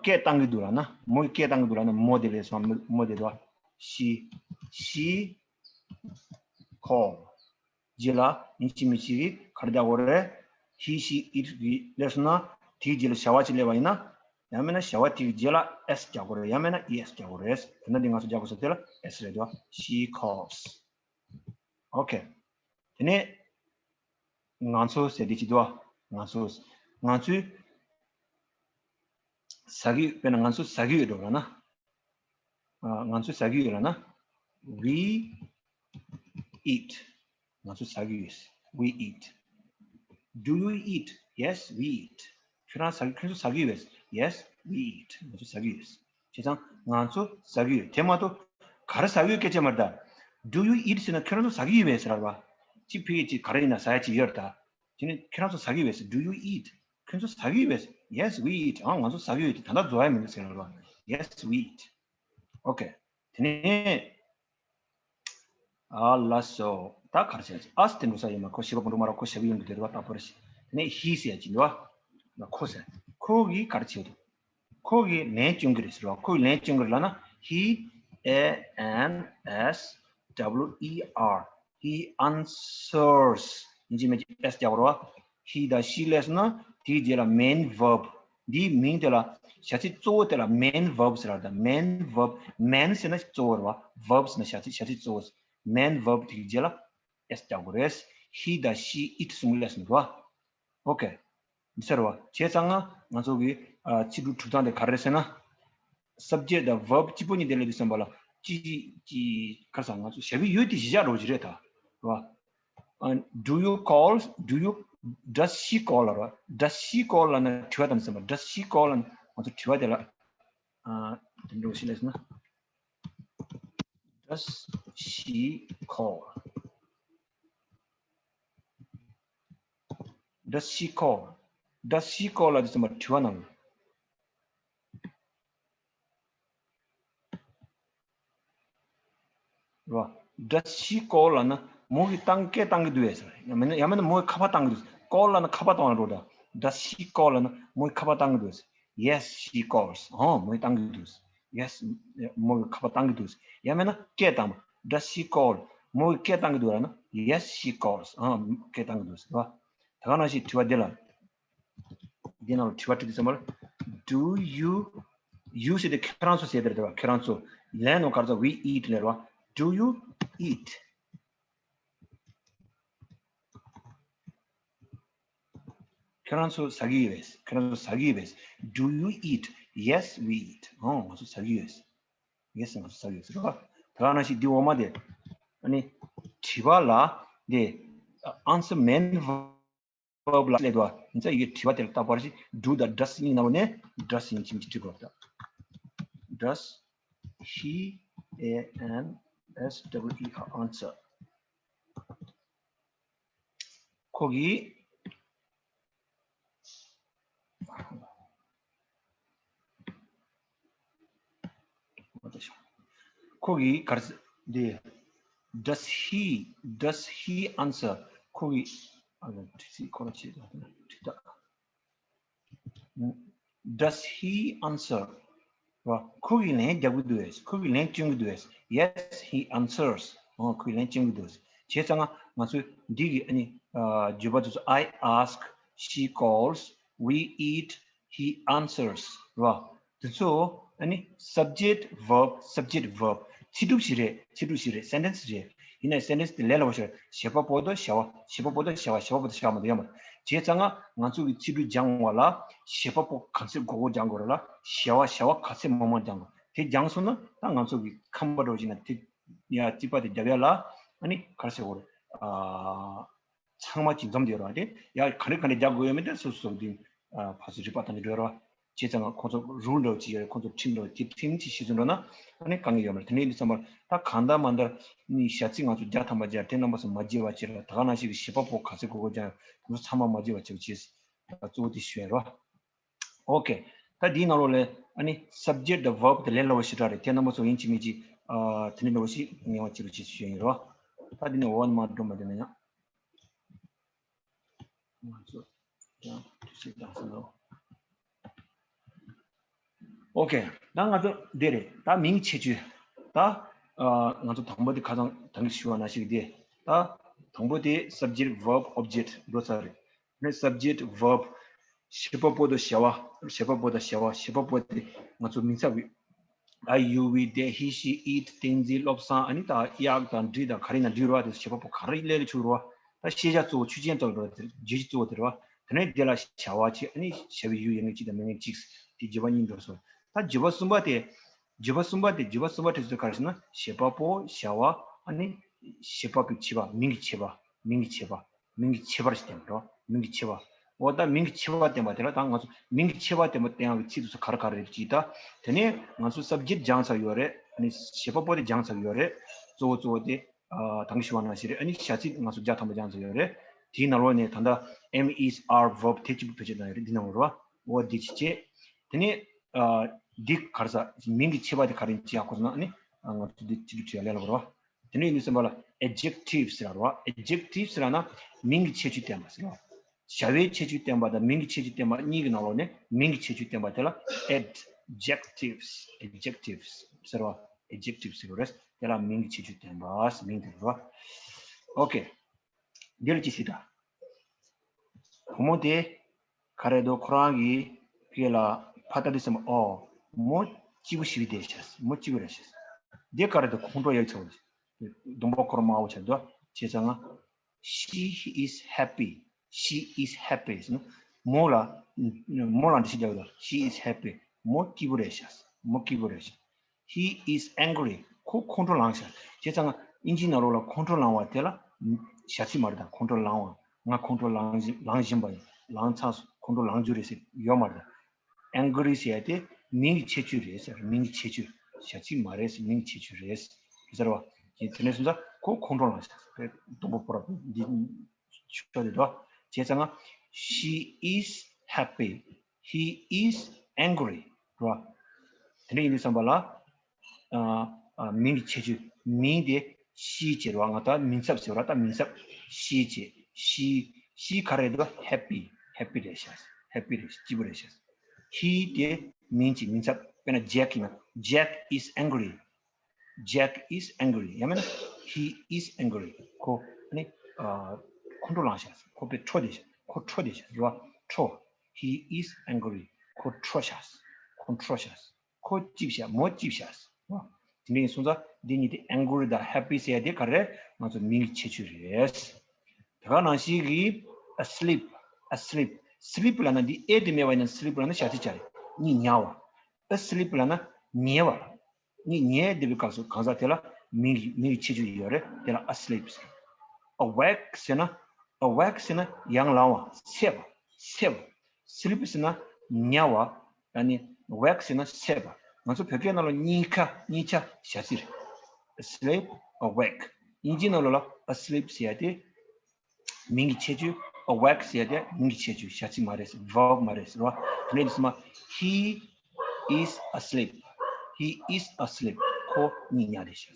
སྐད་བཏང་གི་འདུག་ལབ་ན། མོ་གིས་སྐད་བཏང་གི་འདུག་ལབ་ན། མོ་དེ་ལས་སོང་། མོ་དེ་འདུག་བ། She, she call. རྗེས་ལ་ཡིན་གཅིག་མིན་གཅིག་གིས་ག་རེ་རྒྱག་དགོས་རེད། He, she, it གི་སླེབས་སོང་ན། དེའི་རྗེས་ལ་བྱ་བ་ཅིག་སླེབས་པ་ཡིན་ན། ཡང་མིན་ན་བྱ་བ་དེའི་རྗེས་ལ་S རྒྱག་དགོས་རེད། ཡང་མིན་ན་E S རྒྱག་དགོས་རེད། དེ་ན་འདི་ང་ཚོ་རྒྱག་དགོས་ས་དེ་ལ་S རེད་དོ། She calls. Okay. དེ་ནས་ང་ཚོ་ཟེར་དེ་ཅི་འདུག་བ། ང་ཚོ། ང་ཚོས་ཟ་གི་ཡོད། དཔེར་ན་ང་ཚོ་ཟ་གི་ཡོད་འགྲོ་ལབ་ན། ཨ། ང་ཚོས་ཟ་གི་ཡོད་ལབ་ན། We eat. ང་ཚོས་ཟ་གི་ཡོད། We eat. Do you eat? Yes, we eat. ཁྱོད་རང་ཟ་གི། ཁྱོད་ཚོ་ཟ་གི་ཡོད། Yes, we eat. ང་ཚོས་ཟ་གི་ཡོད། བྱས་ཙང་ང་ཚོ་ཟ་གི་ཡོད། དེ་མ་གཏོགས་ག་རེ་ཟ་གི་ཡོད་སྐད་ཆ་མ་རེད་ད། Do you eat ཟེར་ན་ཁྱོད་རང་ཚོ་ཟ་གི་ཡོད་པས་ཟེར་ར་བ། ཅིག་ཕ་གི་ཅིག་ག་རེ་ཡིན་ན་ཟ་ཡ་ཅིག་ཡོད་རེད་ད། དེ་ནས་ཁྱེད་རང་ཚོ་ཟ་གི་ཡོད་པས། Do you eat? ཁྱོད་ཚོ་ཟ་གི་ཡོད་པས། Yes, we eat. ཨང་། ང་ཚོ་ཟ་གི་ཡོད་དེ། ད་ལྟ་རྫོགས་ཡ་མི་འདུག་ཟེར་ལ། Yes, we eat. Okay. དེ་ནས་ཨ་ལ་སོ། ད་ག་རེ་བྱས། Us དེ་འགྲོ་ས་ཡིན་མ། ཁོ་བྱེད་པ་པོ་འགྲོ་མ་ར། ཁོ་བྱ་བའི་ཡུལ་འགྲོ་དེ་རེད་བ། ད་པར་ཞིག་དེ་ནས་He ཟེར་ཡ་ཅིག་འདུག་བ། ཁོ་ཟེར། ཁོ་གིས་ག་རེ་བྱེད་འདུག་ཁོ་གིས་ལན་སྐྱོན་གྱི་རེད་ཟེར་བ། ཁོ་གིས་ལན་སྐྱོན་གྱི་རེད་ལབ་ན། He, A N S W E R, he answers. ཡིན་གཅིག་མིན་གཅིག་S རྒྱག་དགོས་རེད་བ། He དང་she སླེབས་སོང་ན་དེའི་རྗེས་ལ་main verb. འདིའི་མིང་དེ་ལ། བྱ་ཚིག་གཙོ་བོ་དེ་ལ་main verb ཟེར་བ་དང་། main verb. Man ཟེར་ན་གཙོ་བོ་རེད་བ། Verb ཟེར་ན་བྱ་ཚིག་བྱ་ཚིག་གཙོ་བོ། Main verb དེའི་རྗེས་ལ་S རྒྱག་དགོས་རེད། He དང་she, it གསུམ་སླེབས་སོང་རེད་བ། Okay. འདི་ཚར་བ་བྱས་ཙང་ང་ཚོ་གི་ཨ་ཚིག་འབྲུ་གྲུབ་སྟངས་དེ་ག་རེ་རེད་ཟེར་ན། Subject དང་verb གཅིག་པོ་གཉིས་དེ་ལ་དུས་ཙམ་པ་ལ་ཅི་ཅི་ག་རེ་ཟེར། ང་ཚོ་བྱ་བའི་ཡུལ་དེ་གཞི་བཞག་འགྲོ་གི་རེད་ད། རེད་བ། And do you call? Do you, does she call ལབ་རེད་བ། Does she call ལབ་ན་དྲི་བ་དང་ཙམ་པ། Does she call ལབ་ན་ང་ཚོ་དྲི་བ་དེ་ལ་ཨ་དེ་འདྲ་ཞིག་སླེབས་སོང་ན། Does she call? Does she call? Does she call ལབ་དུས་ཙམ་པ་དྲི་བ་ནང་། རེད་བ། Does she call ལབ་ན་མོ་གིས་བཏང་། སྐད་བཏང་གི་འདུག་གས་ཟེར། ཡང་མིན་ན། ཡང་མིན་ན་མོ་གིས་ཁ་པར་བཏང་གི་འདུག Call ལབ་ན་ཁ་པར་བཏང་བ་འགྲོ་ད། Does she call ལབ་ན་མོ་གིས་ཁ་པར་བཏང་གི་འདུག Yes, she calls. ཨོ། མོ་གིས་བཏང་གི་འདུག Yes, མོ་གིས་ཁ་པར་བཏང་གི་འདུག་ཡང་མིན་ན་སྐད་བཏང་བ། Does she call? མོ་གིས་སྐད་བཏང་གི་འདུག་ལབ་ན། Yes, she calls. ཨོ། སྐད་བཏང་གི་འདུག་ཟེར་བ། ད་ག་ནང་བཞིན་དྲི་བ་འདི་ལ། འདི་ནང་ལ་དྲི་བ་དྲིས་དུས་ཙམ་པར། Do you, you ཟེར་དེ་ཁྱེད་རང་ཚོ་ཟེར་དེ་རེད་བ། ཁྱེད་རང་ཚོ། ལན་ནོ་ག་རེ་ཟེར། we eat ལབ་རེད་བ། Do you eat? ཁྱེད་རང་ཚོ་ཟ་གི་ཡོད་པས། ཁྱེད་རང་ཚོ་ཟ་གི་ཡོད་པས། Do you eat? Yes, we eat. ཨོ། ང་ཚོ་ཟ་གི་ཡོད། Yes, ང་ཚོ་ཟ་གི་ཡོད་ཟེར་བ། ད་ག་ནང་བཞིན་འདི་འོག་མ་དེ། ཨ་ནི་དྲི་བ་ལ་དེ་answer main verb ལ་སླེབས་འདུག་བ། ཡིན་ཙང་ཡི་གེ་དྲི་བ་དེ་ལ་ལྟ་བར་ཞིག Do དང་does གཉིས་ནང་ལོགས་ནས་does ཡིན་གཅིག་མིན་གཅིག་འབྲི་དགོས་རེད་ད། Does he, A N S W E R, answer? ཁོ་གིས། ཁོ་གིས་ག་རེ། འདི། Does he, does he answer? ཁོ་གིས། ཨ་ནི་ཁྲིད་སི་ཁོ་ར་ཆེ་ད་ཁྲིད་ད། Does he answer? ར། ཁོ་གིས་ལན་རྒྱག་གི་འདུག་ཨེ། ཁོ་གིས་ལན་སྐྱོན་གི་འདུག་ཨེ། Yes, he answers. ཨོ་ཁོ་གིས་ལན་སྐྱོན་གི་འདུག་ཨེ། བྱས་ཙང་ང་ང་ཚོས་འདི་གི་ཨ་ནི་ཨ་བརྗོད་པ་དེ་ཚོ། I ask, she calls, we eat, he answers. ར། དེ་ཚོ་ཨ་ནི་subject verb, subject verb ཚིག་གྲུབ་ཞིག་རེད། ཚིག་གྲུབ་ཞིག་རེད། སེན་ཊེན་སི་རེད། ཡིན་ནའི་སེན་ཊེན་སི་དེ་ལས་སླ་བོ་ཞིག་རེད། བྱེད་པ་པོ་དང་བྱ་བ། བྱེད་པ་པོ་དང་བྱ་བ། བྱེད་པ་པོ་དང་བྱ་བ་མ་གཏོགས་ཡོད་མ་རེད། བྱས་ཙང་ང་ང་ཚོ་གི་ཚིག་གྲུབ་སྦྱང་བ་ལ་བྱེད་པ་པོ་ག་ཚོད་དགོས་དགོས་སྦྱང་དགོས་རེད་ལ། བྱ་བ་བྱ་བ་ག་ཚོད་མང་མང་སྦྱང་དགོས། དེ་སྦྱངས་སོང་ན་ད་ང་ཚོ་གི་ཁམས་པ་འདྲ་བོ་ཅིག་ན་དེ་ཡ་རྩིག་པ་དེ་རྒྱབ་ཡ་ལ་ཨ་ནི་ག་རེ་ཟེར་དགོས་རེད། ཨ། ཚང་མ་གཅིག་འཛོམས་དེ་ཡོད་ར། དེ་ཡ་ག་རེ་ག་རེ་རྒྱག་དགོས་ཡོད་མེད་དེ་སོ་སོ་དེ་ཨ་ཕར་ཚུར་རིག་པ་བཏང་ནས་འགྲོ་ཡོད་ར། བྱས་ཙང་ཁོང་ཚོ་རུལ་འདྲ་བོ་ཅིག་ཡོད་རེད། ཁོང་ཚོ་ཁྲིམས་འདྲ་བོ་དེ་ཁྲིམས་ཅིག་གཞི་བཟུང་འགྲོ་ན་ཨ་ནི་དཀའ་ངལ་ཡོད་མ་རེད། དེ་ནས་འདི་ཚང་མ་ད་གང་ལྟར་མ་ལྟར་ནི་བྱ་ཚིག་ང་ཚོ་བརྒྱ་ཐམ་པ་སྦྱར། དེ་རྣམ་པ་ཚོ་མ་བརྗེད་པ་བྱེད་ར། ད་ག་ནང་བཞིན་གྱི་བྱེད་པ་པོ་ག་ཚོད་དགོས་དགོས་སྦྱང་། ཁོང་ཚོ་ཚང་མ་མ་བརྗེད་པ་བྱེད་པ་བྱས། ད་གཙོ་བོ་དེ་ཞུ་ཡིན་ར། ཨོ་ཁེ། ད་འདིའི་ནང་ལོགས་ལ་ཨ་ནི་subject དང་verb དེ་ལས་སླ་བོ་ཞེ་དྲག་རེད། དེ་རྣམ་པ་ཚོ་ཡིན་གཅིག་མིན་གཅིག་ཨ་དེ་འདྲ་འདྲ་བོ་ཞིག་ངེས་པ་བྱེད་རོགས་བྱེད་ཞུ་ཡིན་རོགས། ད་འདི་ནས་འོག་ནས་མར་འགྲོ་མ་བསྡད་ན་ཡང་། ང་ཚོ་ཡང་དུས་ཚོད་འདང་སོང་ལོ། ཨོ་ཁེ། ད་ང་ཚོ་འདི་རེད། ད་མིང་ཁྱད་ཆོས། ད་ཨ་ང་ཚོ་དང་པོ་དེ་ཁ་སང་ད་གིན་ཞུས་པ་ནང་བཞིན་དེ། ད་དང་པོ་དེ་subject verb object འགྲོ་ཚར་རེད། ནས་subject verb བྱེད་པ་པོ་དང་བྱ་བ། བྱེད་པ་པོ་དང་བྱ་བ། བྱེད་པ་པོ་དེ་ང་ཚོ་མིང་ཚབ་ཀྱི་I, you, we, they, he, she, it བསྟན་འཛིན་བློ་བཟང་ཨ་ནི་ད་གཡག་དང་འབྲི་དང་ག་རེ་ན་འབྲི་རོགས། དེ་བྱེད་པ་པོ་ག་རེ་སླེབས་ལ་ཆུག་རོགས། ད་ཤེས་བྱ་གཙོ་བོ་ཆོས་ཅན་གཙོ་བོ་རེད། བརྗོད་གཞི་གཙོ་བོ་དེ་རེད་བ། དེ་ནས་དེ་ལ་བྱ་བ་བྱེད་ཨ་ནི་བྱ་བའི་ཡུལ་ཡོད་མཁན་གཅིག་དང་མེད་མཁན་གཅིག་དེ་བརྗོད་པ་གཉིས་འགྲོ་སོང་། ད་བརྗོད་པ་གསུམ་པ་དེ། བརྗོད་པ་གསུམ་པ་དེ་བརྗོད་པ་གསུམ་པ་དེ་ཚོ་ག་རེ་ཟེར་ན་བྱེད་པ་པོ་བྱ་བ་ཨ་ནི་བྱེད་པ་པོའི་བྱེད་པ་མིང་གི་བྱེད་པ་མིང་གི་བྱེད་པ། མིང་གི་ཁྱད་པར་ཞིག་བསྟན་པ་རེད། མིང་གི་ཁྱད་པར། འོ་ད་མིང་གི་ཁྱད་པར་བསྟན་པ་དེ་ལ་ད་ང་ཚོ་མིང་གི་ཁྱད་པར་བསྟན་པ་བསྟན་ཡག་གི་ཚིག་དེ་ཚོ་ག་རེ་ག་རེ་རེད་ཅིག་ད་དེ་ནས་ང་ཚོ་subject སྦྱངས་ཚར་ཡོད་རེད། ཨ་ནི་བྱེད་པ་པོ་དེ་སྦྱངས་ཚར་ཡོད་རེད། གཙོ་བོ་གཙོ་བོ་དེ་ཨ་ད་གིན་ཞུ་བ་ནང་བཞིན་རེད། ཨ་ནི་བྱ་ཚིག་ང་ཚོ་བརྒྱ་ཐམ་པ་སྦྱངས་ཚར་ཡོད་རེད། དེའི་ནང་ལོགས་ནས་ད་ལྟ་am, is, are verb དེ་གཅིག་པུ་བེད་སྤྱོད་བཏང་ཡོད་རེད། འདི་ནང་ལོགས་རེད་བ། འོ་འདི་གཅིག་བྱས། དེ་ནས་ཨ་འདི་ག་རེ་ཟ། མིང་གི་ཁྱད་པར་དེ་ག་རེ་ཡིན་ཅིག་ཡག་པོ་ཟེར་ན་ཨ་ནི་ཨ་ང་ཚོ་འདི་གཅིག་གཅིག་བྱས་ལས་སླ་པོ་རེད་བ། དེ་ནས་ཡིན་དུས་ཙམ་པ་ལ་adjective ཟེར་ར་རོ། adjective ཟེར་ན་མིང་གི་ཁྱད་ཆོས་བསྟན་པ་ཟེར་རོ། བྱ་བའི་ཁྱད་ཆོས་བསྟན་པ་དང་མིང་གི་ཁྱད་ཆོས་བསྟན་པ་གཉིས་ཀྱི་ནང་ལོགས་ནས་མིང་གི་ཁྱད་ཆོས་བསྟན་པ་དེ་ལ་adjectives, adjectives ཟེར་རོ། adjectives ཟེར་རོ། དེ་ལ་མིང་གི་ཁྱད་ཆོས་བསྟན་པ་མིང་དེ་རོ། ཨོ་ཁེ། འདི་ལ་ཅི་ཟེར་ད། བུ་མོ་དེ་ག་རེ་འདུག་ཁོ་རང་གི་སྐེ་ལ་ཕ་ད་དུ་སེམས་ཨོ། མོ་སྐྱིད་པོ་ཞིག་བསྡད་ཤག་མོ་སྐྱིད་པོ་རེད་ཤག་འདི་ག་རེ་འདུག་ཁོང་ཁྲོ་ཡག་ཆེ་བ་ཞིག་སྡོང་པོ་འཁོར་དམར་པོ་ཆགས་འདུག་བྱས་ཙང་ང་། She is happy. She is happy ཟེར་ན། མོ་ལ། མོ་ལ་འདི་ཞིག་རྒྱག་གི་འདུག She is happy. མོ་སྐྱིད་པོ་རེད་ཤག་མོ་སྐྱིད་པོ་རེད་ཤག He is angry. ཁོ་ཁོང་ཁྲོ་ལངས་ཤག་བྱས་ཙང་ང་། དབྱིན་ཇིའི་ནང་ལོགས་ལ་ཁོང་ཁྲོ་ལངས་པ་དེ་ལ། བྱ་ཚིག་མ་རེད་ད། ཁོང་ཁྲོ་ལངས་པ། ང་ཁོང་ཁྲོ་ལངས་བཞིན་ལངས་བཞིན་པ་ཡིན། ལངས་ཚར་སོང་། ཁོང་ཁྲོ་ལངས་རྒྱུ་རེད་ཟེར་ཡོད་མ་རེད་ད། angry ཟེར་ཡ་དེ་མིང་གི་ཁྱད་ཆོས་རེད་ཟེར། མིང་གི་ཁྱད་ཆོས། བྱ་ཚིག་མ་རེད་ཟེར། མིང་གི་ཁྱད་ཆོས་རེད་ཟེར་བ། དེ་ནས་སོང་ཙང་ཁོ་ཁོང་ཁྲོ་ལངས་ཤག་དེ་སྡོང་པོ་ཕོ་རབ་འདི་ཆོས་དེ་འདུག་བྱས་ཙང་ང་། She is happy. He is angry རོ། དེ་འདྲ་ཡིན་དུས་ཙམ་པ་ལ། ཨ་ཨ་མིང་གི་ཁྱད་ཆོས། མིང་དེ་she བྱས་རོ། ང་ད་མིང་ཚབ་ཟེར་བ་ད་མིང་ཚབ་she བྱས། she she ག་རེ་འདུག happy happy རེད་ཤག happy རེད། སྐྱིད་པོ་རེད་ཤག he དེ་མིང་གཅིག་མིང་ཚབ། དཔེར་ན་Jack ཡིན་ན། Jack is angry. Jack is angry. ཡང་མིན་ན། He is angry. ཁོ་ནི་ཨ་ཁོང་ཁྲོ་ལངས་ཤག་ཁོ་དཔེ་ཁྲོ་བསྡད་ཤག་ཁོ་ཁྲོ་བསྡད་ཤག་རེད་བ། ཁྲོ། He is angry. ཁོ་ཁྲོ་ཤག་ཁོ་ཁྲོ་ཤག་ཁོ་སྐྱིད་ཤག་མོ་སྐྱིད་ཤག་དེ་འདྲ་ཡིན་སོང་ཙང་འདི་གཉིས་དེ་angry དང་happy ཟེར་ཡ་དེ་ག་རེ་ང་ཚོ་མིང་གི་ཁྱད་ཆོས་རེད། དེ་ག་ནང་བཞིན་གྱི་asleep. asleep. sleep ལབ་ན་འདི་ཨེ་དེ་མེད་པ་ཡིན་ན་sleep ལབ་ན་བྱ་ཚིག་ཅིག་རེད། གཉིད་ཉལ་བ། asleep ལབ་ན་ཉལ་བ། གཉིད་ཉལ་བསྡད་པའི་སྐབས་སུ་གང་ཟག་དེ་ལ་མིང་གི་མིང་གི་ཁྱད་ཆོས་ཡོད་རེད། དེ་ལ་asleep ཟེར། awake ཟེར་ན། awake ཟེར་ན་ཡང་ལངས་པ། སད་པ། སད་པ། sleep ཟེར་ན་ཉལ་བ། ཨ་ནི་wake ཟེར་ན་སད་པ། ང་ཚོ་བོད་སྐད་ནང་ལ་གཉིད་ཁ་གཉིད་ཆ་བྱ་ཚིག་རེད། sleep, awake. དབྱིན་ཇི་ནང་ལོགས་ལ་asleep ཟེར་ཡ་དེ་མིང་གི་ཁྱད་ཆོས། awake ཟེར་ཡ་དེ་མིང་གི་ཁྱད་ཆོས། བྱ་ཚིག་མ་རེད། verb མ་རེད་ཟེར་བ། དེ་ནས་དེ་སོང་ཙང་he is asleep. He is asleep. ཁོ་གཉིད་ཉལ་བསྡད་ཤག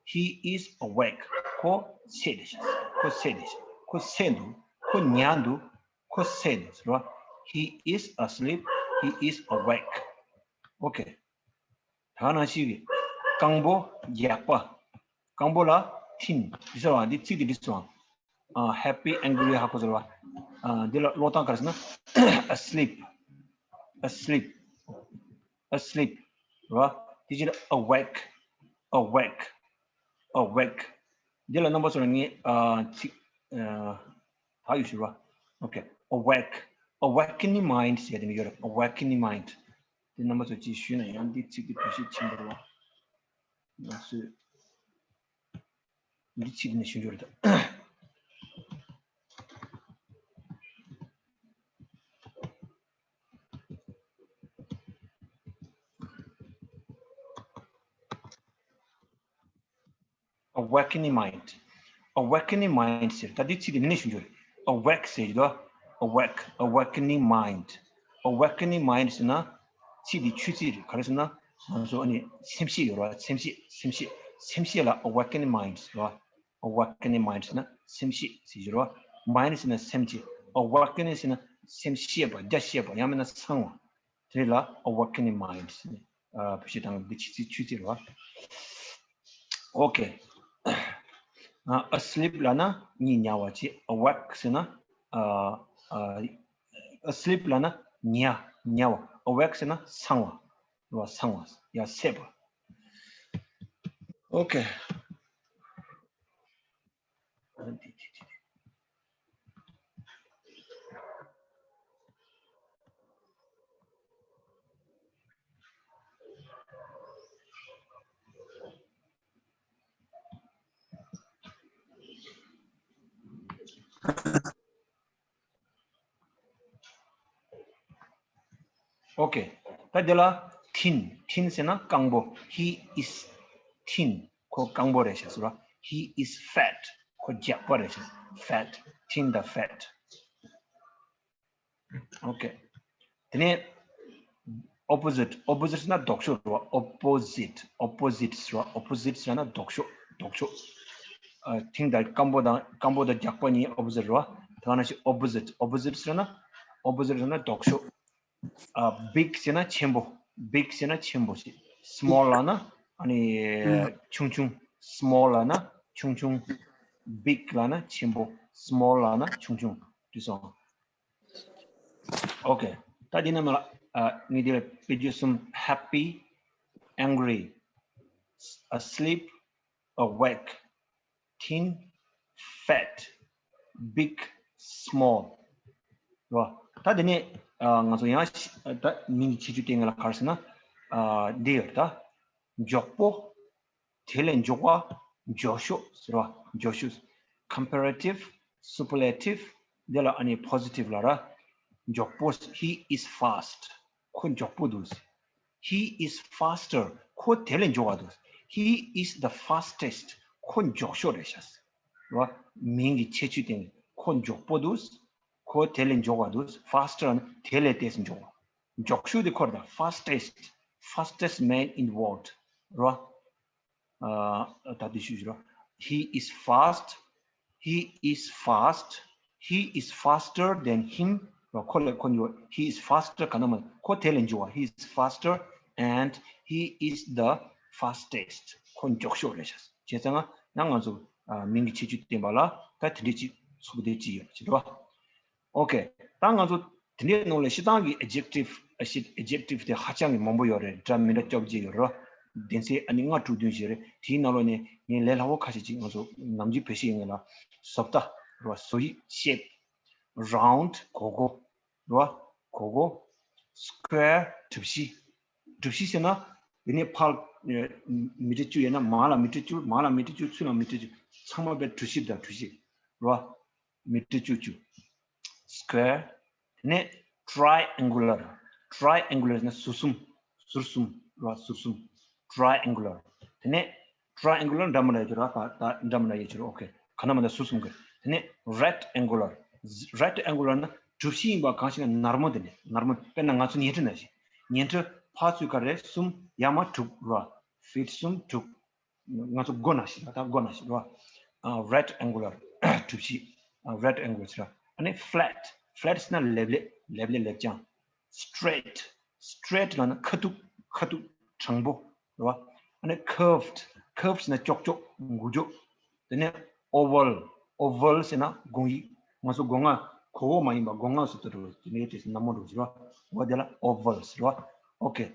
He is awake. ཁོ་སད་བསྡད་ཤག་ཁོ་སད་བསྡད་ཤག་ཁོ་སད་འདུག་ཁོ་ཉལ་འདུག་ཁོ་སད་འདུག་ཟེར་བ། He is asleep. He is awake. Okay. ད་ནང་བཞིན་གྱི་སྐམ་པོ་རྒྱགས་པ། སྐམ་པོ་ལ་thin འདི་ཟེར་བ། འདི་ཚིག་འདི་འདི་ཟེར་བ། ཨ། happy, angry ཧ་གོ་ཟེར་བ། ཨ། འདི་ལ་ཀློག་སྟངས་ག་རེ་ཟེར་ན། asleep, asleep, asleep རེད་བ། དེ་རྗེས་ལ་awake, awake, awake འདི་ལ་རྣམ་པ་ཚོ་ལ་ངས། ཨ། ཚིག་ཨ། ད་ཡོད་ཤི་ར། Okay. Awake. Awakening mind ཟེར་དེ་ཡོད་རེད། Awakening mind. དེ་རྣམ་པ་ཚོ་ཅིག་ཞུས་ན་ཡང་འདི་ཚིག་དེ་བེད་སྤྱོད་ཆེན་པོ་རེད་བ། ང་ཚོས་འདི་ཚིག་དེ་ནས་ཞུ་རྒྱུ་རེད། Awakening mind. Awakening mind ཟེར། ད་འདི་ཚིག་དེ་ནི་ནས་ཞུ་རྒྱུ་རེད། Awake ཟེར་གྱི་འདུག Awake, awakening mind. Awakening mind ཟེར་ན་ཚིག་འདི་ཆོས་ཚིག་རེད། ག་རེ་ཟེར་ན་ང་ཚོ་ཨ་ནི་སེམས་ཤེས་ཡོད་རེད་བ། སེམས་ཤེས། སེམས་ཤེས། སེམས་ཤེས་ལ་awakening mind ཟེར་བ། Awakening mind ཟེར་ན་སེམས་ཤེས་ཟེར་གྱི་རེད་བ། Mind ཟེར་ན་སེམས་ཀྱི། Awakening ཟེར་ན་སེམས་ཤེས་པ། རྒྱ་ཤེས་པ། ཡང་མིན་ན་སངས་པ། དེ་ལ་awakening mind ཟེར་ནས། ཨ། བེད་སྤྱོད་བཏང་། འདི་ཆོས་ཚིག་ཆོས་ཚིག་རེད་བ། Okay. ཨ། asleep ལབ་ན་གཉིད་ཉལ་བ་བྱས། Awake ཟེར་ན། ཨ། ཨ། asleep ལབ་ན་ཉལ། ཉལ་བ། Awake ཟེར་ན་སངས་པ་རེད་བ། སངས་པ། ཡང་སད་པ། Okay. Okay. ད་དེ་ལ་thin། thin ཟེར་ན་སྐམ་པོ། He is thin. ཁོ་སྐམ་པོ་རེད་ཤག་ཟེར་བ། He is fat. ཁོ་རྒྱགས་པ་རེད་ཤག Fat. Thin དང་fat. Okay. དེ་ནས་opposite. Opposite ཟེར་ན་ལྡོག་ཕྱོགས་རེད་བ། Opposite. Opposite ཟེར་བ། Opposite ཟེར་ན་ལྡོག་ཕྱོགས། ལྡོག་ཕྱོགས། ཨ། thin དང་སྐམ་པོ་དང་། སྐམ་པོ་དང་རྒྱགས་པ་གཉིས་opposite རེད་བ། དེ་ག་ནང་བཞིན་opposite. Opposite ཟེར་ན། Opposite ཟེར་ན་ལྡོག་ཕྱོགས། ཨ། big ཟེར་ན་ཆེན་པོ། big ཟེར་ན་ཆེན་པོ་ཞིག Small ལབ་ན་ཨ་ནི་ཆུང་ཆུང་། small ལབ་ན་ཆུང་ཆུང་། big ལབ་ན་ཆེན་པོ། small ལབ་ན་ཆུང་ཆུང་། དེ་སོང་། Okay. ད་འདི་ནས་མར་ལ། ཨ། ངས་འདི་ལ་དཔེ་བརྗོད་གསུམ། happy, angry, asleep, awake, thin, fat, big, small རེད་བ། ད་འདི་ནས། ཨ། ང་ཚོ་ཡང་ད་མིང་གི་ཁྱད་ཆོས་དེ་ངས་ལ་ག་རེ་ཟེར་ན། ཨ། འདི་ཡོད་ད། མགྱོགས་པོ། དེ་ལས་མགྱོགས་པ། མགྱོགས་ཤོས་ཟེར་བ། མགྱོགས་ཤོས། Comparative, superlative འདི་ལ་ཨ་ནི་positive ལབ་ར། མགྱོགས་པོ། He is fast. ཁོ་མགྱོགས་པོ་འདུག He is faster. ཁོ་དེ་ལས་མགྱོགས་པ་འདུག He is the fastest. ཁོ་མགྱོགས་ཤོས་རེད་ཤག་ཟེར་བ། མིང་གི་ཁྱད་ཆོས་སྟེང་ནས་ཁོ་མགྱོགས་པོ་འདུག་ཁོ་དེ་ལས་མགྱོགས་པ་འདུག Faster ནི་དེ་ལས་ཏོག་ཙམ་མགྱོགས་པ། མགྱོགས་ཤོས་དེ་ཁོ་རེད་ད། Fastest. Fastest man in the world རེད་བ། ཨ། ད་འདི་ཞུ་ཞུ་རོགས། He is fast. He is fast. He is faster than him. རོ། ཁོ་ལས་ཁོ་མགྱོགས། He is faster ག་ན་མ། ཁོ་དེ་ལས་མགྱོགས་པ། He is faster and he is the fastest. ཁོ་མགྱོགས་ཤོས་རེད་ཤག་བྱས་ཙང་ང་ང་ཚོ། ཨ། མིང་གི་ཁྱད་ཆོས་བསྟན་པ་ལ་ད་དེ་འདྲས་ཅིག་ཚུགས་པ་དེ་ཅིག་ཡོད་པ་ཅིག་རེད་བ། Okay. ད་ང་ཚོ་དེ་འདྲའི་ནང་ལ་སྤྱིར་བཏང་གི་adjective ཨ། ཞིག adjective དེ་ཧ་ཅང་གི་མང་པོ་ཡོད་རེད། འདྲ་མི་འདྲ་བཅོ་བརྒྱད་ཡོད་རེད། སྡེ་ཚན་ཨ་ནི་ལྔ་དྲུག་བདུན་ཞིག་རེད། དེའི་ནང་ལོགས་ནས་ངས་ལས་སླ་བོ་ཁ་ཤས་ཅིག་ང་ཚོ་ནམ་རྒྱུན་བེད་སྤྱོད་ཡོད་མཁན་ལ། བཟོ་ལྟ་རེད་བ། བཟོ་དབྱིབས། Shape. Round གོར་གོར་རེད་བ། གོར་གོར། Square གྲུ་བཞི། གྲུ་བཞི་ཟེར་ན་དེ་ནས་ཕར་མི་ཊར་བཅུ་ཡོད་ན་མར་ལ་མི་ཊར་བཅུ། མར་ལ་མི་ཊར་བཅུ། ཚུར་ལ་མི་ཊར་བཅུ། ཚང་མ་བས་གྲུ་བཞི་དང་གྲུ་བཞི་རེད་བ། མི་ཊར་བཅུ་བཅུ། Square. དེ་ནས་triangular. Triangular ཟེར་ན་ཟུར་གསུམ། ཟུར་གསུམ་རེད་བ། ཟུར་གསུམ། Triangular. དེ་ནས་triangular འདྲ་མི་འདྲ་ཡོད་ཀྱི་རེད་བ། ད་འདྲ་མི་འདྲ་ཡོད་ཀྱི་རེད། Okay. ག་ན་མ་ད་ཟུར་གསུམ་གི། དེ་ནས་rectangular. Rectangular ན་གྲུ་བཞི་ཡིན་པ། གང་ཞིག་ན་ནར་མོ། དེ་ནས་ནར་མོ། དཔེར་ན་ང་ཚོ་ཉལ་ཁྲི་ནང་བཞིན། ཉལ་ཁྲི་ཕར་ཚུར་ག་རེ་གསུམ། ཡར་མར་དྲུག་རེད་བ། Feet གསུམ་དྲུག་ང་ཚོ་སྒོ་ནང་བཞིན་ད་སྒོ་ནང་བཞིན་རེད་བ། ཨ། rectangular གྲུ་བཞི། ཨ། rectangular ཟེར། ཨ་ནི་flat, flat ཟེར་ན་ལེབ་ལེབ། ལེབ་ལེབ་ལེབ་རྐྱང་། straight, straight ལབ་ན་ཁ་ཐུག། ཁ་ཐུག་དྲང་པོ་རེད་བ། ཨ་ནི་curved, curved ཟེར་ན་ཀྱོག་ཀྱོག་འགུལ་ཀྱོག། དེ་ནས་oval, oval ཟེར་ན་སྒོང་ཡིག། ང་ཚོ་སྒོ་ང་གོ་བོ་མ་ཡིན་པ་སྒོ་ང་ཟེར་དུས་དེ་ནས་དེ་ནམ་མོ་འགྲོ་ཟེར་བ། འོ་དེ་ལ་oval ཟེར་བ། ཨོ་ཀེ།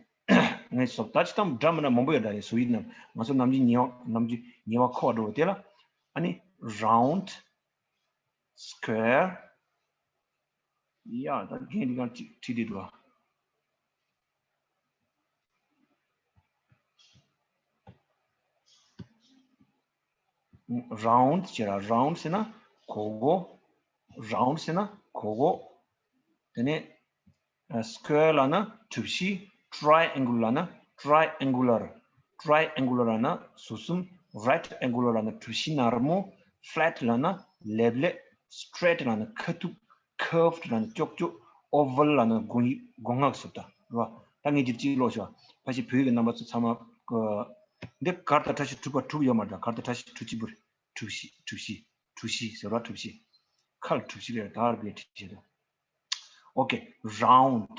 ངས་སོབ་ད་ཅི་ཙམ་འདྲ་མི་འདྲ་མང་པོ་ཡོད་འདྲ་ཡིན། སུ་ཡིན་ནམ། ང་ཚོ་ནམ་རྒྱུན་ཉེ་བ། ནམ་རྒྱུན་ཉེ་བ་མཁོ་བ་འགྲོ་བ་དེ་ལ། ཨ་ནི་round, square། ཡ། ད་རྒན་འདི་ག་ཅིག་བྲིས་བསྡད་འདུག་ཨ། round ཟེར་ར། round ཟེར་ན་གོ་གོ། round ཟེར་ན་གོ་གོ། དེ་ནས་ཨ། square ལབ་ན་གྲུ་བཞི། triangle ལབ་ན། triangular, triangular ལབ་ན་ཟུར་གསུམ། rectangular ལབ་ན་གྲུ་བཞི་ནར་མོ། flat ལབ་ན་ལེབ་ལེབ། straight ལབ་ན་ཁ་ཐུག། curved ལབ་ན་ཀྱོག་ཀྱོག། oval ལབ་ན་སྒོང་ཡིག། སྒོ་ང་གི་སོབ་ད་རེད་བ། ད་ངས་འདིར་གཅིག་ཀློག་ཤོག། ཕ་ཤི་བོད་ཡིག་གི་རྣམ་པ་ཚོ་ཚང་མ། ཨ། འདི་གར་དང་ཁྲ་ཤིག་དྲུག་པ་དྲུག་ཡོད་མ་རེད། གར་དང་ཁྲ་ཤིག་དྲུག་གཅིག་པུ་རེད། གྲུ་བཞི། གྲུ་བཞི། གྲུ་བཞི་ཟེར་བ། གྲུ་བཞི། ཁ་ལ་གྲུ་བཞི་རེད། ད་ར་བའི་བྲིས་བྱས་ད། ཨོ་ཀེ། round,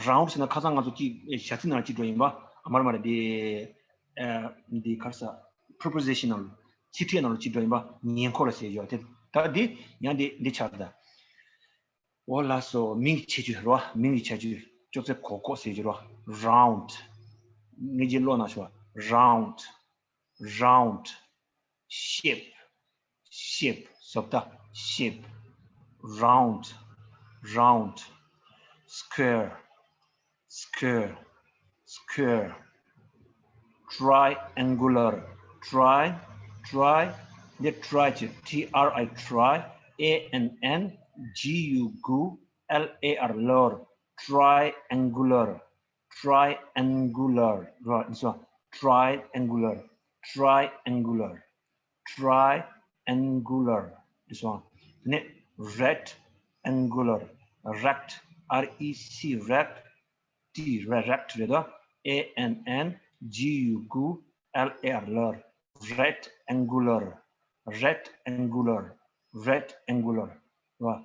round ཟེར་ན་ཁ་སང་ང་ཚོ་ཅིག་ཞག་ཚི་ནང་ཅིག་འགྲོ་ཡིན་པ། ཨ། མ་རེད་མ་རེད། འདི། ཨ། འདི་ག་རེ་ཟ། preposition ནང་ལ། ཚིག་ཕྲད་ནང་ལ་ཅིག་འགྲོ་ཡིན་པ། ཉེ་འཁོར་ལ་ཟེར་ཡོད་དེ། ད་འདི་ཡང་འདི་འདི་ཆགས་ད། འོ་ལགས་སོ། མིང་གི་ཁྱད་ཆོས་རེད་བ། མིང་གི་ཁྱད་ཆོས། ཅོག་ཙེ་གོག་གོག་ཟེར་གྱི་རེད་བ། round། ངས་ཅིག་ཀློག་ན་ཤོག། round, round, shape, shape, སོབ་ད། shape, round, round, square, square, square, triangular, tri, tri, འདི་try བྱེད། T R I, try, A N N G U L A R, ལར། triangular, triangular ར། འདི་སོང་། triangular, triangular, triangular འདི་སོང་། དེ་ནས་rectangular, rect, R E C, rect, T, rect རེད་ད། A N N G U L A R, ལར། rectangular, rectangular, rectangular ར།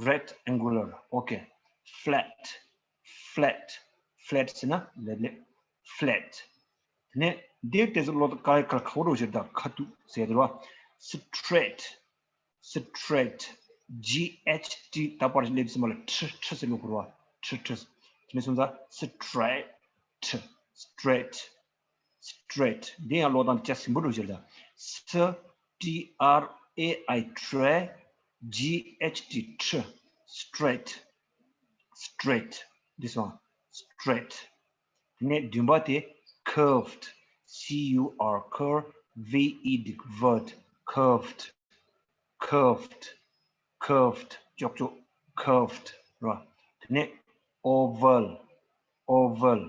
rectangular, ཨོ་ཀེ། flat, flat, flat ཟེར་ན་ལེབ་ལེབ། flat། དེ་ནས་འདིར་དེ་ཚོ་ལོ་ཀ་ཡི་ཁར་ཁ་བོ་རོ་ཞེས་དང་ཁ་ཐུག་ཟེར་དེ་ར། straight, straight, G H T ད་པར་ལེབ་ཟེར་མ་ལ་ཁྲི་ཁྲི་ཟེར་ལོ་ཁུར་བ། ཁྲི་ཁྲི། དེ་ནས་སོང་ཙང་straight, straight, straight། འདི་ཡང་ཀློག་སྟངས་ཅ་སིམ་པོལ་རུ་བཞག་ད། S T R A I, tray, G H T, tray, straight, straight, this one, straight། དེ་ནས་བདུན་པ་དེ་curved, C U R, curved, V E D, curved, curved, curved, curved, ཅོག་ཅོག། curved ར། དེ་ནས་oval, oval,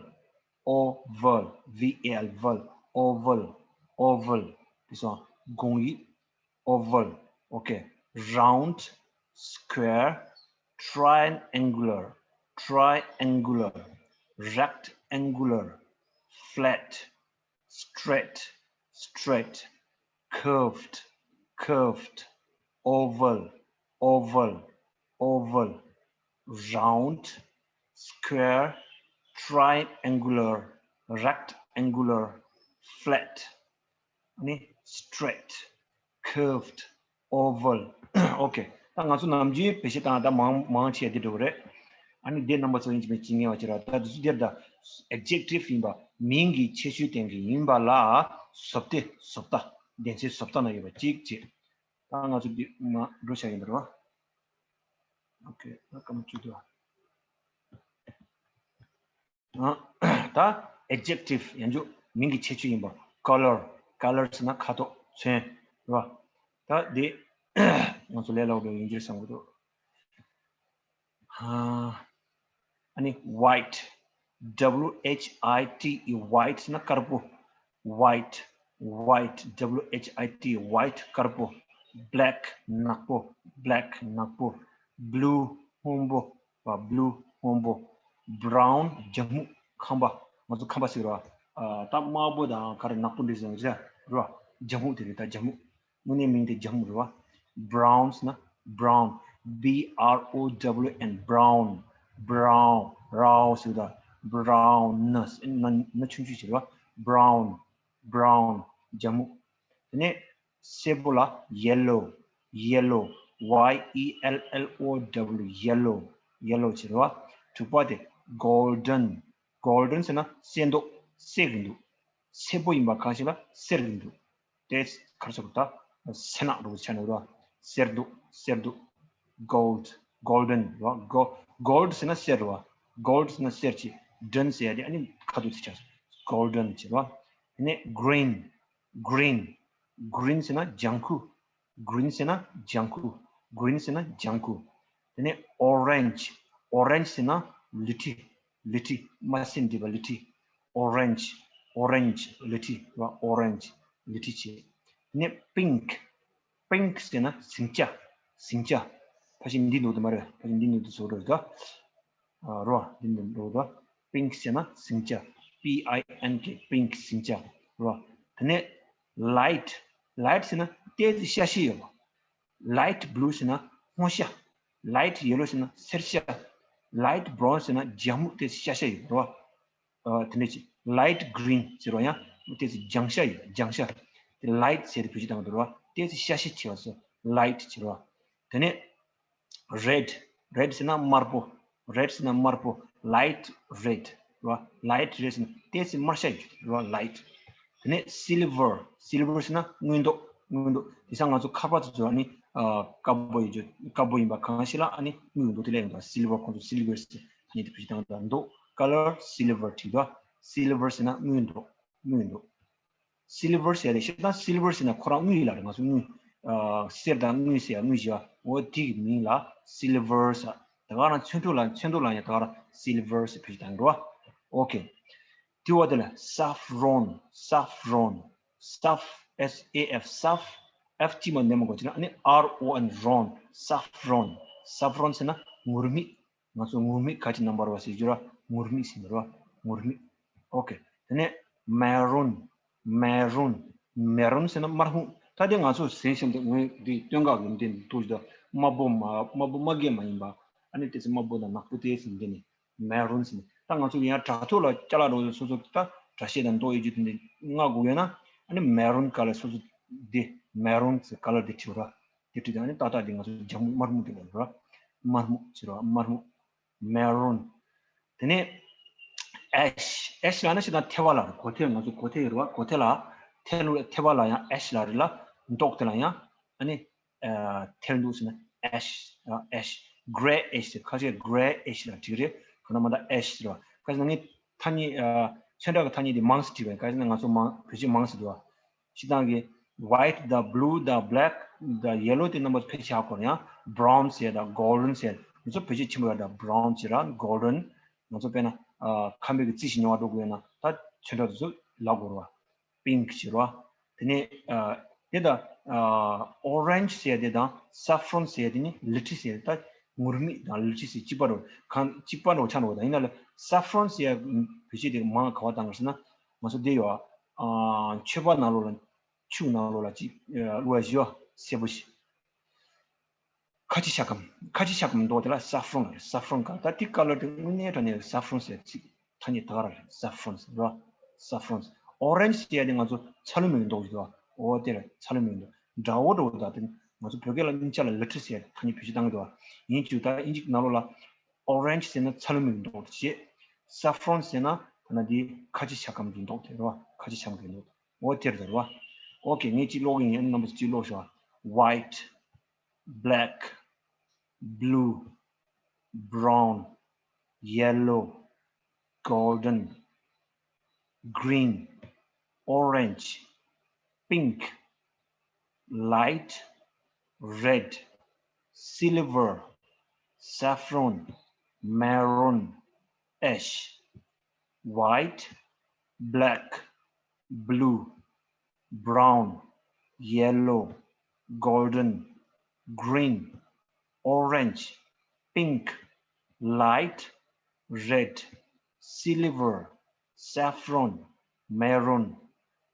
oval, V A L, val, oval, oval, this one, སྒོང་ཡིག། oval, okay, round, square, triangular, triangular, rectangular, flat, straight, straight, curved, curved, oval, oval, oval, round, square, triangular, rectangular, flat, ནི་straight, curved, oval, okay. ད་ང་ཚོ་ནམ་རྒྱུན་བེད་སྤྱོད་བཏང་ད་མང་མང་ཆེ་དེ་འགྲོ་གི་རེད། ཨ་ནི་དེ་རྣམ་པ་ཚོ་ཡིན་གཅིག་མིན་གཅིག་ངེས་པ་ཅིག་ར། ད་དུས་ཚོད་དེར་ད་adjective ཡིན་པ། མིང་གི་ཁྱད་ཆོས་ལྡན་གྱི་ཡིན་པ་ལ་བཟོ་ལྟ། བཟོ་ལྟ། སྡེ་ཚན་བཟོ་ལྟ་ན་ཡོད་པ་གཅིག་བྱས། ད་ང་ཚོ་འདི་མ་འགྲོ་བྱ་ཡིན་པ་རེད་བ། okay, ད་སྐར་མ་བཅུ་དུ་བ། ད་adjective ཡང་འཇུག་མིང་གི་ཁྱད་ཆོས་ཡིན་པ། color, color ཟེར་ན་ཁ་དོག་ཚོན་རེད་བ། ད་འདི་ང་ཚོ་ལས་སླ་པོ་ཡིན་གྱི་བསམ་གྱི་འདུག་ཨ་ནི་white, W H I T E, white ཟེར་ན་དཀར་པོ། white, white, W H I T E, white དཀར་པོ། black ནག་པོ། black ནག་པོ། blue སྔོན་པོ། བ། blue སྔོན་པོ། brown རྒྱ་སྨུག་ཁམས་པ། ང་ཚོ་ཁམས་པ་ཟེར་བ། ཨ། ད་དམར་པོ་དང་ག་རེ་ནག་པོ་འདྲེས་ཟེར་བ་རེད། རེད་བ། ཇ་སྨུག་དེ་རེད། ད་ཇ་སྨུག་དངོས་གནས་མིང་དེ་ཇ་སྨུག་རེད་བ། Brown ཟེར་ན་brown, B R O W N, brown, brown, རའོ་ཟེར་ད། Brown ན་ན་ཆུང་ཆུང་ཞིག་རེད་བ། Brown, brown, ཇ་སྨུག་དེ་ནས་སེར་པོ་ལ་yellow, yellow, Y E L L O W, yellow, yellow ཟེར་བ། དྲུག་པ་དེ་golden, golden ཟེར་ན་སེར་མདོག་སེར་གྱི་འདུག་སེར་པོ་ཡིན་པ་གང་ཞིག་ལ་སེར་གྱི་འདུག་དེ་གར་སོགས་ད་སེར་ནག་རུ་ཆ་ནས་རུ་སེར་འདུག་སེར་འདུག gold, golden རུ་gold, gold ཟེར་ན་སེར་རུ་gold ཟེར་ན་སེར་གྱི་den ཟེར་ཡ་དེ་ཨ་ནི་ཁ་ཐུག་ཚིག་ཆགས་སོང་། Golden ཟེར་བ། དེ་ནས་green, green, green ཟེར་ན་ལྗང་ཁུ། Green ཟེར་ན་ལྗང་ཁུ། Green ཟེར་ན་ལྗང་ཁུ། དེ་ནས་orange, orange ཟེར་ན་ལི་ཁྲི། ལི་ཁྲི་དམར་སེར་འདྲེས་པ་ལི་ཁྲི། Orange, orange ལི་ཁྲི་ར། Orange ལི་ཁྲི་བྱས། དེ་ནས་pink, pink ཟེར་ན་ཟིང་ཆ། ཟིང་ཆ། ཕ་ཤི་འདི་འདུག་དེ་མ་རེད། ཕ་ཤི་འདི་འདུག་དེ་བཟོ་འདྲ་རེད་ད། རོ། འདི་འདི་འདྲ་བ། Pink ཟེར་ན་ཟིང་ཆ། P I N K, pink ཟིང་ཆ་རོ། དེ་ནས་light, light ཟེར་ན་ཏོག་ཙམ་ཤ་ཤེད་ཡོད་པ། Light blue ཟེར་ན་སྔོ་ཤ། Light yellow ཟེར་ན་སེར་ཤ། Light brown ཟེར་ན་ལྗང་སྨུག་ཏོག་ཙམ་ཤ་ཤ་ཡོད་རོ། ཨ་དེ་འདྲ་ཅིག Light green ཟེར་བ་ཡང་ཏོག་ཙམ་ལྗང་ཤ་ཡོད། ལྗང་ཤ། དེ་light ཟེར་ཏེ་བེད་སྤྱོད་བཏང་གི་འདུག་རོ། ཏོག་ཙམ་ཤ་ཤེད་ཆེ་བ་སོ། Light ཟེར་བ། དེ་ནས་red, red ཟེར་ན་དམར་པོ། Red ཟེར་ན་དམར་པོ། Light red ར། Light red ཟེར་ན་ཏོག་ཙམ་དམར་ཤ་ཡོད་ར། Light དེ་ནས་silver, silver ཟེར་ན་དངུལ་མདོག་སྔོན་མདོག་དེང་སང་ང་ཚོ་ཁ་པར་དུ་བཟོ་ཨ་ནི་ཨ་དཀར་པོ་ཡོད་རྒྱུ། དཀར་པོ་ཡིན་པ་གང་ཞིག་ལ་ཨ་ནི་དངུལ་མདོག་དེ་ལ་ཡོང་དུས་silver ཁོང་ཚོ་silver ཟེར་ཨ་ནི་དེ་བེད་སྤྱོད་བཏང་དུས་མདོག color silver བྲིས་འདུག Silver ཟེར་ན་དངུལ་མདོག་སྔོན་མདོག Silver ཟེར་ཡ་དེ་ཤེས་དང་། Silver ཟེར་ན་ཁོ་རང་དངུལ་ལ་རེད། ང་ཚོ་དངུལ་ཨ་སེར་དང་དངུལ་ཟེར་ཡ་དངུལ་བཞི་བ་འོ་དེ་གི་མིང་ལ་silver ཟེར། ད་ག་རང་ཚོན་མདོག་ལ་ཚོན་མདོག་ལ་ཡང་ད་ག་རང་silver ཟེར་བེད་སྤྱོད་བཏང་གི་རེད་བ། Okay དེ་བ་དེ་ལ་saffron, saffron, saff, S A F, saff, F གཅིག་མ་ནེམ་དགོས་ཅི་ན་ཨ་ནི་R O N, ron, saffron, saffron ཟེར་ན་ངུར་སྨྲིག་ང་ཚོ་ངུར་སྨྲིག་ག་ཅི་རྣམ་པ་རེད་བ་ཟེར་རྒྱུ་ར། ངུར་སྨྲིག་ཟེར་ནི་རེད་བ། ངུར་སྨྲིག Okay དེ་ནས་maroon, maroon, maroon ཟེར་ན་དམར་སྨུག་ད་དེ་ང་ཚོ་ཟེར་བཞིན་དུ་ངོས་འདི་སྟོན་ཀ་གི་འདི་འདུག་ཅི་ད་དམར་པོ་མ་དམར་པོ་དམར་གས་མ་ཡིན་པ། ཨ་ནི་དེ་ཚོ་དམར་པོ་དང་ནག་པོ་དེ་ཟེར་འདི་ནི་maroon ཟེར་ནི། ད་ང་ཚོ་ཡང་དྲ་ཐོག་ལ་ཅ་ལག་རོགས་སོ་སོ་ད་དྲ་ཤེས་དང་མདོག་ཡོད་རྒྱུ་དེ་འདི་མངག་དགོས་ཡོད་ན་ཨ་ནི་maroon color སོ་སོ་འདི་maroon color འདི་བྲིས་ར། དེ་བྲིས་ཏེ་ཨ་ནི་ཏག་ཏག་དེ་ང་ཚོ་ལྗང་སྨུག་དམར་སྨུག་དེ་ལ་ར། དམར་སྨུག་ཟེར་བ་དམར་སྨུག maroon དེ་ནས་ash, ash ལ་ནི་ཤི་དང་ཐལ་བ་ལ་རེད། གོ་ཐལ་ང་ཚོ་གོ་ཐལ་ཡོད་རེད་བ། གོ་ཐལ་ལ་ཐལ་ཐལ་བ་ལ་ཡང་ash ལ་རེད་ལ་མདོག་དེ་ལ་ཡང་ཨ་ནི་ཨ་ཐལ་འདུག་ཟེར་ན་ash, ash, grey ash ཟེར། ཁ་ཤས་grey ash ལ་བྲིས་རེད། ག་ན་མ་ད་ash ཟེར་བ། ཁ་ཤས་ན་ངས་ཐ་སྙད་ཨ་ཚོན་ཁྲ་གི་ཐ་སྙད་དེ་མང་ཙམ་བྲིས་པ་ཡིན། ཁ་ཤས་ན་ང་ཚོ་མང་བོད་ཆས་མང་ཙམ་འདུག་བ། སྤྱིར་བཏང་གི་white དང་blue དང་black དང་yellow དེ་རྣམ་པ་ཕལ་ཆེར་ཧ་གོ་ཡང་brown ཟེར་དང་golden ཟེར་ང་ཚོ་བོད་ཆས་ཆེན་པོ་ཡ་དང་brown ཟེར་ར་golden ང་ཚོ་དཔེར་ན་ཨ་ཁམས་པའི་གི་རྩི་ཞིག་ཉོ་བ་འགྲོ་དགོས་ཡོད་ན་ད་ཚོན་ཁྲ་དེ་ཚོ་ལབ་དགོས་རེད་བ། pink ཟེར་ར། དེ་ནས་ཨ་དེ་དང་ཨ་orange ཟེར་དེ་དང་saffron ཟེར་དེ་ནི་ལི་ཁྲི་ཟེར་ད་ངུར་སྨྲིག་དང་ལི་ཁྲི་ཟེར་གཅིག་པ་རེད། གང་གཅིག་པ་རེད་ཆགས་འགྲོ་བ་དང་ཡིན་ན་ལ་saffron ཟེར་བོད་ཆས་དེ་མང་ག་བ་བཏང་ག་ཟེར་ན་ང་ཚོ་དེ་ཡོད་ཨ་མཆོད་པ་ནང་ལོགས་ལ་ཆུ་ནང་ལོགས་ལ་ཅིག་ཨ་བླུགས་ཡ་བཞི་བ་སེར་པོ་ཞིག་ཁ་ཆེ་ཤ་སྐམ། ཁ་ཆེ་ཤ་སྐམ་མདོག་དེ་ལ་saffron ལ་saffron ག་ད་དེ་color དེ་དངོས་གནས་དྲང་གནས་saffron ཟེར་ཚིག་ཐ་སྙད་ད་ག་ར་རེད། saffron ཟེར་རོ། saffron orange ཟེར་ཡ་དེ་ང་ཚོ་ཚ་ལུ་མའི་མདོག་ཅིག་འདུག་བ། འོ་དེ་ལ་ཚ་ལུ་མའི་མདོག་འདྲ་བོ་འདྲ་བོ་ད་དེ་ང་ཚོ་བོད་སྐད་ལ་དབྱིན་ཇི་ལ་ལི་ཁྲི་ཟེར་ཐ་སྙད་བེད་སྤྱོད་བཏང་གི་འདུག་བ། ཡིན་གཅིག་ད་དབྱིན་ཇི་ནང་ལོགས་ལ་orange ཟེར་ན་ཚ་ལུ་མའི་མདོག་དེ་བྱས། saffron ཟེར་ན་ད་ན་དེ་ཁ་ཆེ་ཤ་སྐམ་གྱི་མདོག་དེ་རེད་བ། ཁ་ཆེ་ཤ་སྐམ་གྱི་མདོག་འོ་དེ་རེད་རེད་བ། okay ངས་གཅིག་ཀློག་གི་ཡིན། རྣམ་པ་ཚོ་གཅིག་ཀློག་ཤོག white, black, blue, brown, yellow, golden, green, orange, pink, light, red, silver, saffron, maroon, ash, white, black, blue, brown, yellow, golden, green, orange, pink, light, red, silver, saffron, maroon,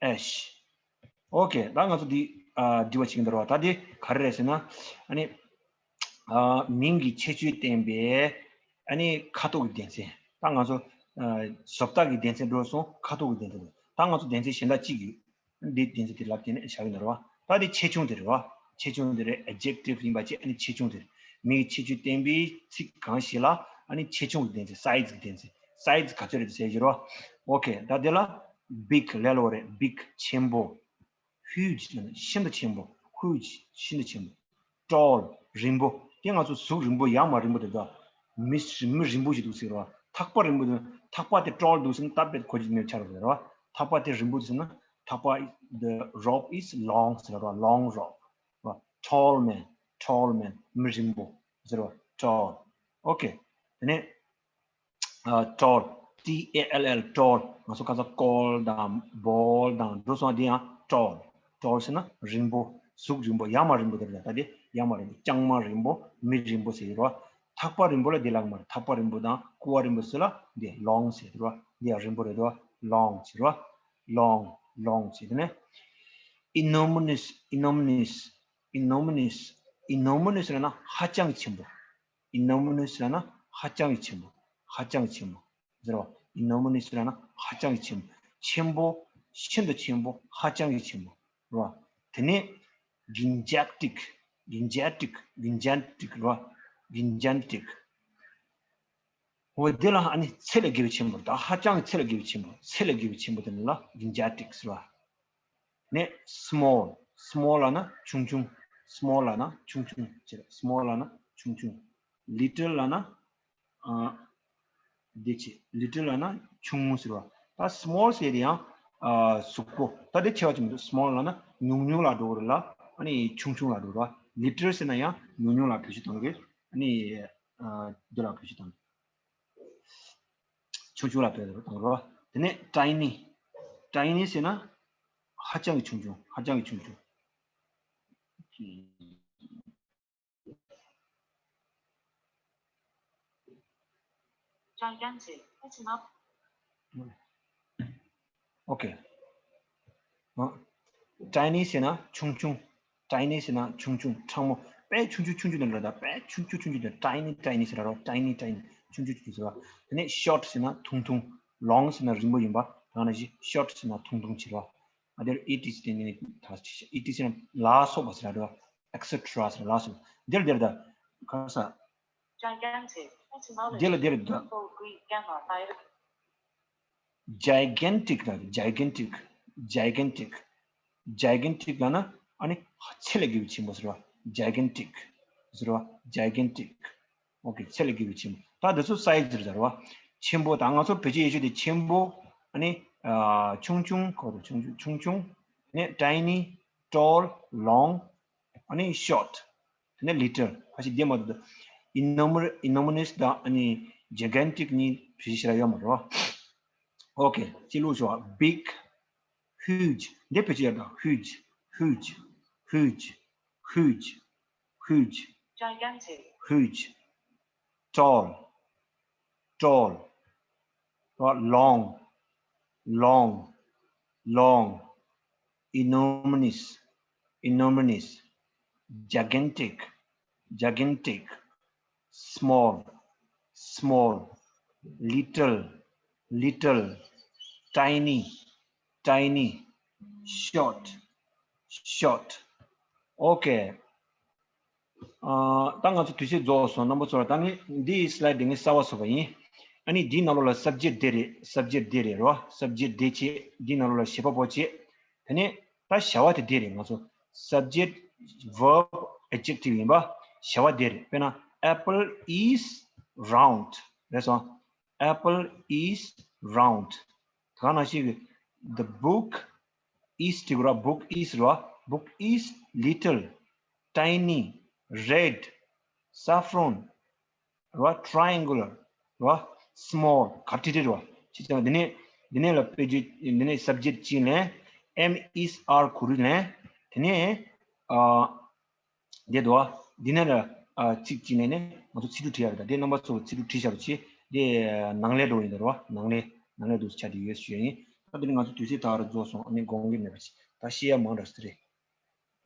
ash. ཨོ་ཁེ། ད་ང་ཚོ་འདི་ཨ་འདྲི་བ་བྱེད་ཀྱི་འདུག་ར་བ། ད་འདི་ག་རེ་རེད་ཟེར་ན། ཨ་ནི་ཨ་མིང་གི་ཁྱད་ཆོས་བསྟན་པའི་ཨ་ནི་ཁ་དོག་གི་སྡེ་ཚན། ད་ང་ཚོ་ཨ་བཟོ་ལྟ་གི་སྡེ་ཚན་འགྲོ་སོང་། ཁ་དོག་གི་སྡེ་ཚན་འགྲོ། ད་ང་ཚོ་སྡེ་ཚན་གཞན་དག་གཅིག་ཡོད། འདི་སྡེ་ཚན་དེ་ལབ་དེ་ནས་བཞག་ཡོད་ན་རེད་བ། ད་དེ་ཆེ་ཆུང་དེ་རེད་བ། ཆེ་ཆུང་དེ་རེད། adjective ཡིན་པ་བྱས། ཨ་ནི་ཆེ་ཆུང་དེ་རེད། མིང་གི་ཁྱད་ཆོས་བསྟན་པའི་ཚིག་གང་ཞིག་ལ་ཨ་ནི་ཆེ་ཆུང་གི་སྡེ་ཚན། size གི་སྡེ་ཚན། size ག་ཚོད་རེད་ཟེར་གྱི་རེད་བ། ཨོ་ཁེ། ད་དེ་ལ་big ལབ་ལ་བ་རེད། big ཆེན་པོ། huge ཤིན་ཏུ་ཆེན་པོ། huge ཤིན་ཏུ་ཆེན་པོ། tall རིང་པོ། དེ་ང་ཚོ་གཟུགས་རིང་པོ། ཡར་མར་རིང་པོ་དེ་དག་མི་མི་རིང་པོ་ཞིག་འདུག་ཟེར་བ། ཐག་པ་རིང་པོ་དེ། ཐག་པ་དེ་tall འདུག་ཟེར་ན་སྟབས་བདེ་གོ་རྒྱུ་མེད་ཆགས་རེད་བ། ཐག་པ་དེ་རིང་པོ་འདུག་ཟེར་ན། ཐག་པ། the rope is long ཟེར་བ། long rope བ། tall man tall man མི་རིང་པོ་ཟེར་བ། tall ཨོ་ཁེ། དེ་ནས་ཨ་tall T A L L tall ང་ཚོ་ཁ་སང་ཀོལ་དང་བོལ་དང་འགྲོ་སོང་། དེ་ཡང་tall tall ཟེར་ན་རིང་པོ། གཟུགས་རིང་པོ། ཡར་མར་རིང་པོ་དེ་རེད། ད་དེ་ཡར་མར་རིང་པོ། རྐྱང་མ་རིང་པོ། མི་རིང་པོ་ཟེར་གྱི་རེད་བ། ཐག་པ་རིང་པོ་ལ་དེ་ལབ་མ་རེད། ཐག་པ་རིང་པོ་དང་ཀོ་བ་རིང་པོ་ཟེར་ལ་དེ་long ཟེར་གྱི་རེད་བ། དེ་ཡང་རིང་པོ་རེད་བ། long ཟེར་བ། long long ཟེར། དེ་ནས་enormous enormous enormous enormous ལབ་ན་ཧ་ཅང་ཆེན་པོ། enormous ལབ་ན་ཧ་ཅང་གི་ཆེན་པོ། ཧ་ཅང་གི་ཆེན་པོ་ཟེར་བ། enormous ལབ་ན་ཧ་ཅང་གི་ཆེན་པོ། ཆེན་པོ། ཤིན་ཏུ་ཆེན་པོ། ཧ་ཅང་གི་ཆེན་པོ་རེད་བ། དེ་ནས་gigantic gigantic gigantic རེད་བ། gigantic འོ་དེ་ལ་ཨ་ནི་ཚད་ལས་བརྒལ་བའི་ཆེན་པོ། ད་ཧ་ཅང་གི་ཚད་ལས་བརྒལ་བའི་ཆེན་པོ། ཚད་ལས་བརྒལ་བའི་ཆེན་པོ་དེ་ལ་gigantic ཟེར་བ། ནས་small small ལབ་ན་ཆུང་ཆུང་། small ལབ་ན་ཆུང་ཆུང་ཟེར། small ལབ་ན་ཆུང་ཆུང་། little ལབ་ན་ཨ་འདི་ཆེ། little ལབ་ན་ཆུང་ངུ་ཟེར་བ། ད་small ཟེར་དེ་ཡང་ཨ་གཟུགས་པོ། ད་དེ་ཆེ་བ་ཅིག་མི་འདུག small ལབ་ན་ཉུང་ཉུང་ལ་འགྲོ་གི་རེད་ལ། ཨ་ནི་ཆུང་ཆུང་ལ་འགྲོ་གི་རེད་བ། little ཟེར་ན་ཡང་ཉུང་ཉུང་ལ་བེད་སྤྱོད་གཏོང་གི་རེད། ཨ་ནི་ཨ་འདི་ལ་བེད་སྤྱོད་གཏོང་གི། ཆུང་ཆུང་ལ་བེད་སྤྱོད་གཏོང་གི་རེད་བ། དེ་ནས་tiny tiny ཟེར་ན་ཧ་ཅང་གི་ཆུང་ཆུང་། ཧ་ཅང་གི་ཆུང་ཆུང་། gigantic ཨོ་ཁེ། ཨ། tiny ཟེར་ན་ཆུང་ཆུང་། tiny ཟེར་ན་ཆུང་ཆུང་། ཕྲ་མོ། དཔེ་ཆུང་ཆུང་ཆུང་ཆུང་དེ་འདྲ། ད་དཔེ་ཆུང་ཆུང་ཆུང་ཆུང་དེ་tiny tiny ཟེར་ར། tiny tiny ཆུང་ཆུང་ཆུང་ཆུང་ཟེར་བ། དེ་ནས་short ཟེར་ན་ཐུང་ཐུང་། long ཟེར་ན་རིང་པོ་ཡིན་པ། ད་ནང་བཞིན་short ཟེར་ན་ཐུང་ཐུང་ཟེར་བ། ཨ་དེར་it is དེ་ནས་ད་it is ཟེར་ན་ལ་སོགས་པ་ཟེར་ར། etcetera ཟེར་ན་ལ་སོགས་པ། འདིར་འདིར་ད་ག་ས། gigantic etymology འདིར་འདིར་ད། Greek gamma gigantic ལ། gigantic gigantic gigantic ལ་ན་ཨ་ནི་ཚད་ལས་བརྒལ་བའི་ཆེན་པོ་ཟེར་བ། gigantic ཟེར་བ། gigantic ཨོ་ཁེ། ཚད་ལས་བརྒལ་བའི་ཆེན་པོ། ད་འདི་ཚོ་size ཟེར་ཟེར་བ། ཆེན་པོ། ད་ང་ཚོ་བེད་སྤྱོད་ཡོད་ཆེད་དེ་ཆེན་པོ། ཨ་ནི་ཨ་ཆུང་ཆུང་། ཁོ་རང་ཆུང་ཆུང་ཆུང་ཆུང་། ཨ་ནི་tiny tall long ཨ་ནི་short དེ་ནས་little ཁ་ཤས་བསྡད་མ་ཐུབ། ད་enormous enormous དང་ཨ་ནི་gigantic གཉིས་བེད་སྤྱོད་བྱེད་ཡ་ཡོད་མ་རེད་བ། ཨོ་ཁེ། ཅི་ལུགས་ཤོག big huge འདི་བེད་སྤྱོད་ཡ་ད། huge huge huge huge huge gigantic huge tall tall long long long enormous enormous gigantic gigantic small small little little tiny tiny short short ཨོ་ཁེ། ཨ་ད་ང་ཚོ་དུས་ཚོད་རྫོགས་སོང་རྣམ་པ་ཚོ་ལ། ད་ངས་འདིའི་slide འདི་ངས་གསར་པ་བཟོས་པ་ཡིན། ཨ་ནི་འདིའི་ནང་ལོགས་ལ་subject འདི་རེད། subject འདི་རེད་རོ། subject འདི་བྱས། འདིའི་ནང་ལོགས་ལ་བྱེད་པ་པོ་བྱས། དེ་ནས་ད་བྱ་བ་དེ་འདི་རེད། ང་ཚོ་subject verb adjective ཡིན་པ། བྱ་བ་འདི་རེད། དཔེར་ན་apple is round རེད་སོང་། apple is round ད་ག་ནང་བཞིན་གྱི་the book is དེ་གུ་ར་book is ར་book is little tiny red saffron ར་triangular ར་small ག་ཏི་ཏི་ར་ཅི་ཙམ། དེ་ནས་དེ་ནས་ལ་དཔེ་བརྗོད། དེ་ནས་subject གཅིག་ལེན། am is are གུ་རུ་ལེན། དེ་ནས་ཨ། འདི་འདུག་བ། འདི་ནས་ལ་ཨ་ཚིག་གཅིག་ནས་ནས་ང་ཚོ་ཚིག་འབྲུ་བྲིས་ཡ་རེད། ད་འདི་རྣམ་པ་ཚོ་ཚིག་འབྲུ་བྲིས་བཞག་རོགས་བྱེད། འདི་ནང་ལས་འགྲོ་ཡིན་ད་རེད་བ། ནང་ལས་ནང་ལས་འདུག་ཆ་དེ་ཡོད་ཞུ་ཡ་ཡིན། ད་འདི་ནས་ང་ཚོ་དུས་ཚོད་ད་རུ་རྫོགས་སོང་། ཨ་ནི་དགོངས་འགལ་མེད་པ་བྱེད། ད་ཤེས་ཡ་མང་དྲགས་ཟེར་རེད།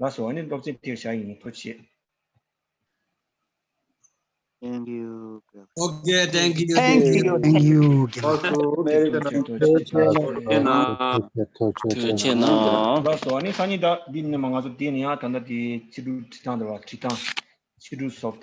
ལགས་སོ། ཨ་ནི་སློབ་ཚན་དེར་བཞག་ཡིན། ཐུགས་རྗེ་ཆེ། Thank you. Okay, thank you. Thank you. Thank you. ལགས་སོ། ཐུགས་རྗེ་ཆེ། ཐུགས་རྗེ་ཆེ། ཐུགས་རྗེ་ཆེ། ཐུགས་རྗེ་ཆེ་གནང་། ལགས་སོ། ཨ་ནི་སང་ཉིན་ད་འདི་ནས་མ་ང་ཚོ་དེ་ནས་ཡང་ད་ལྟ་དེ་ཕྱི་དྲོ་བྲིས་སྟངས་དེ་བ་བྲིས་སྟངས་ཕྱི་དྲོ་སོབ།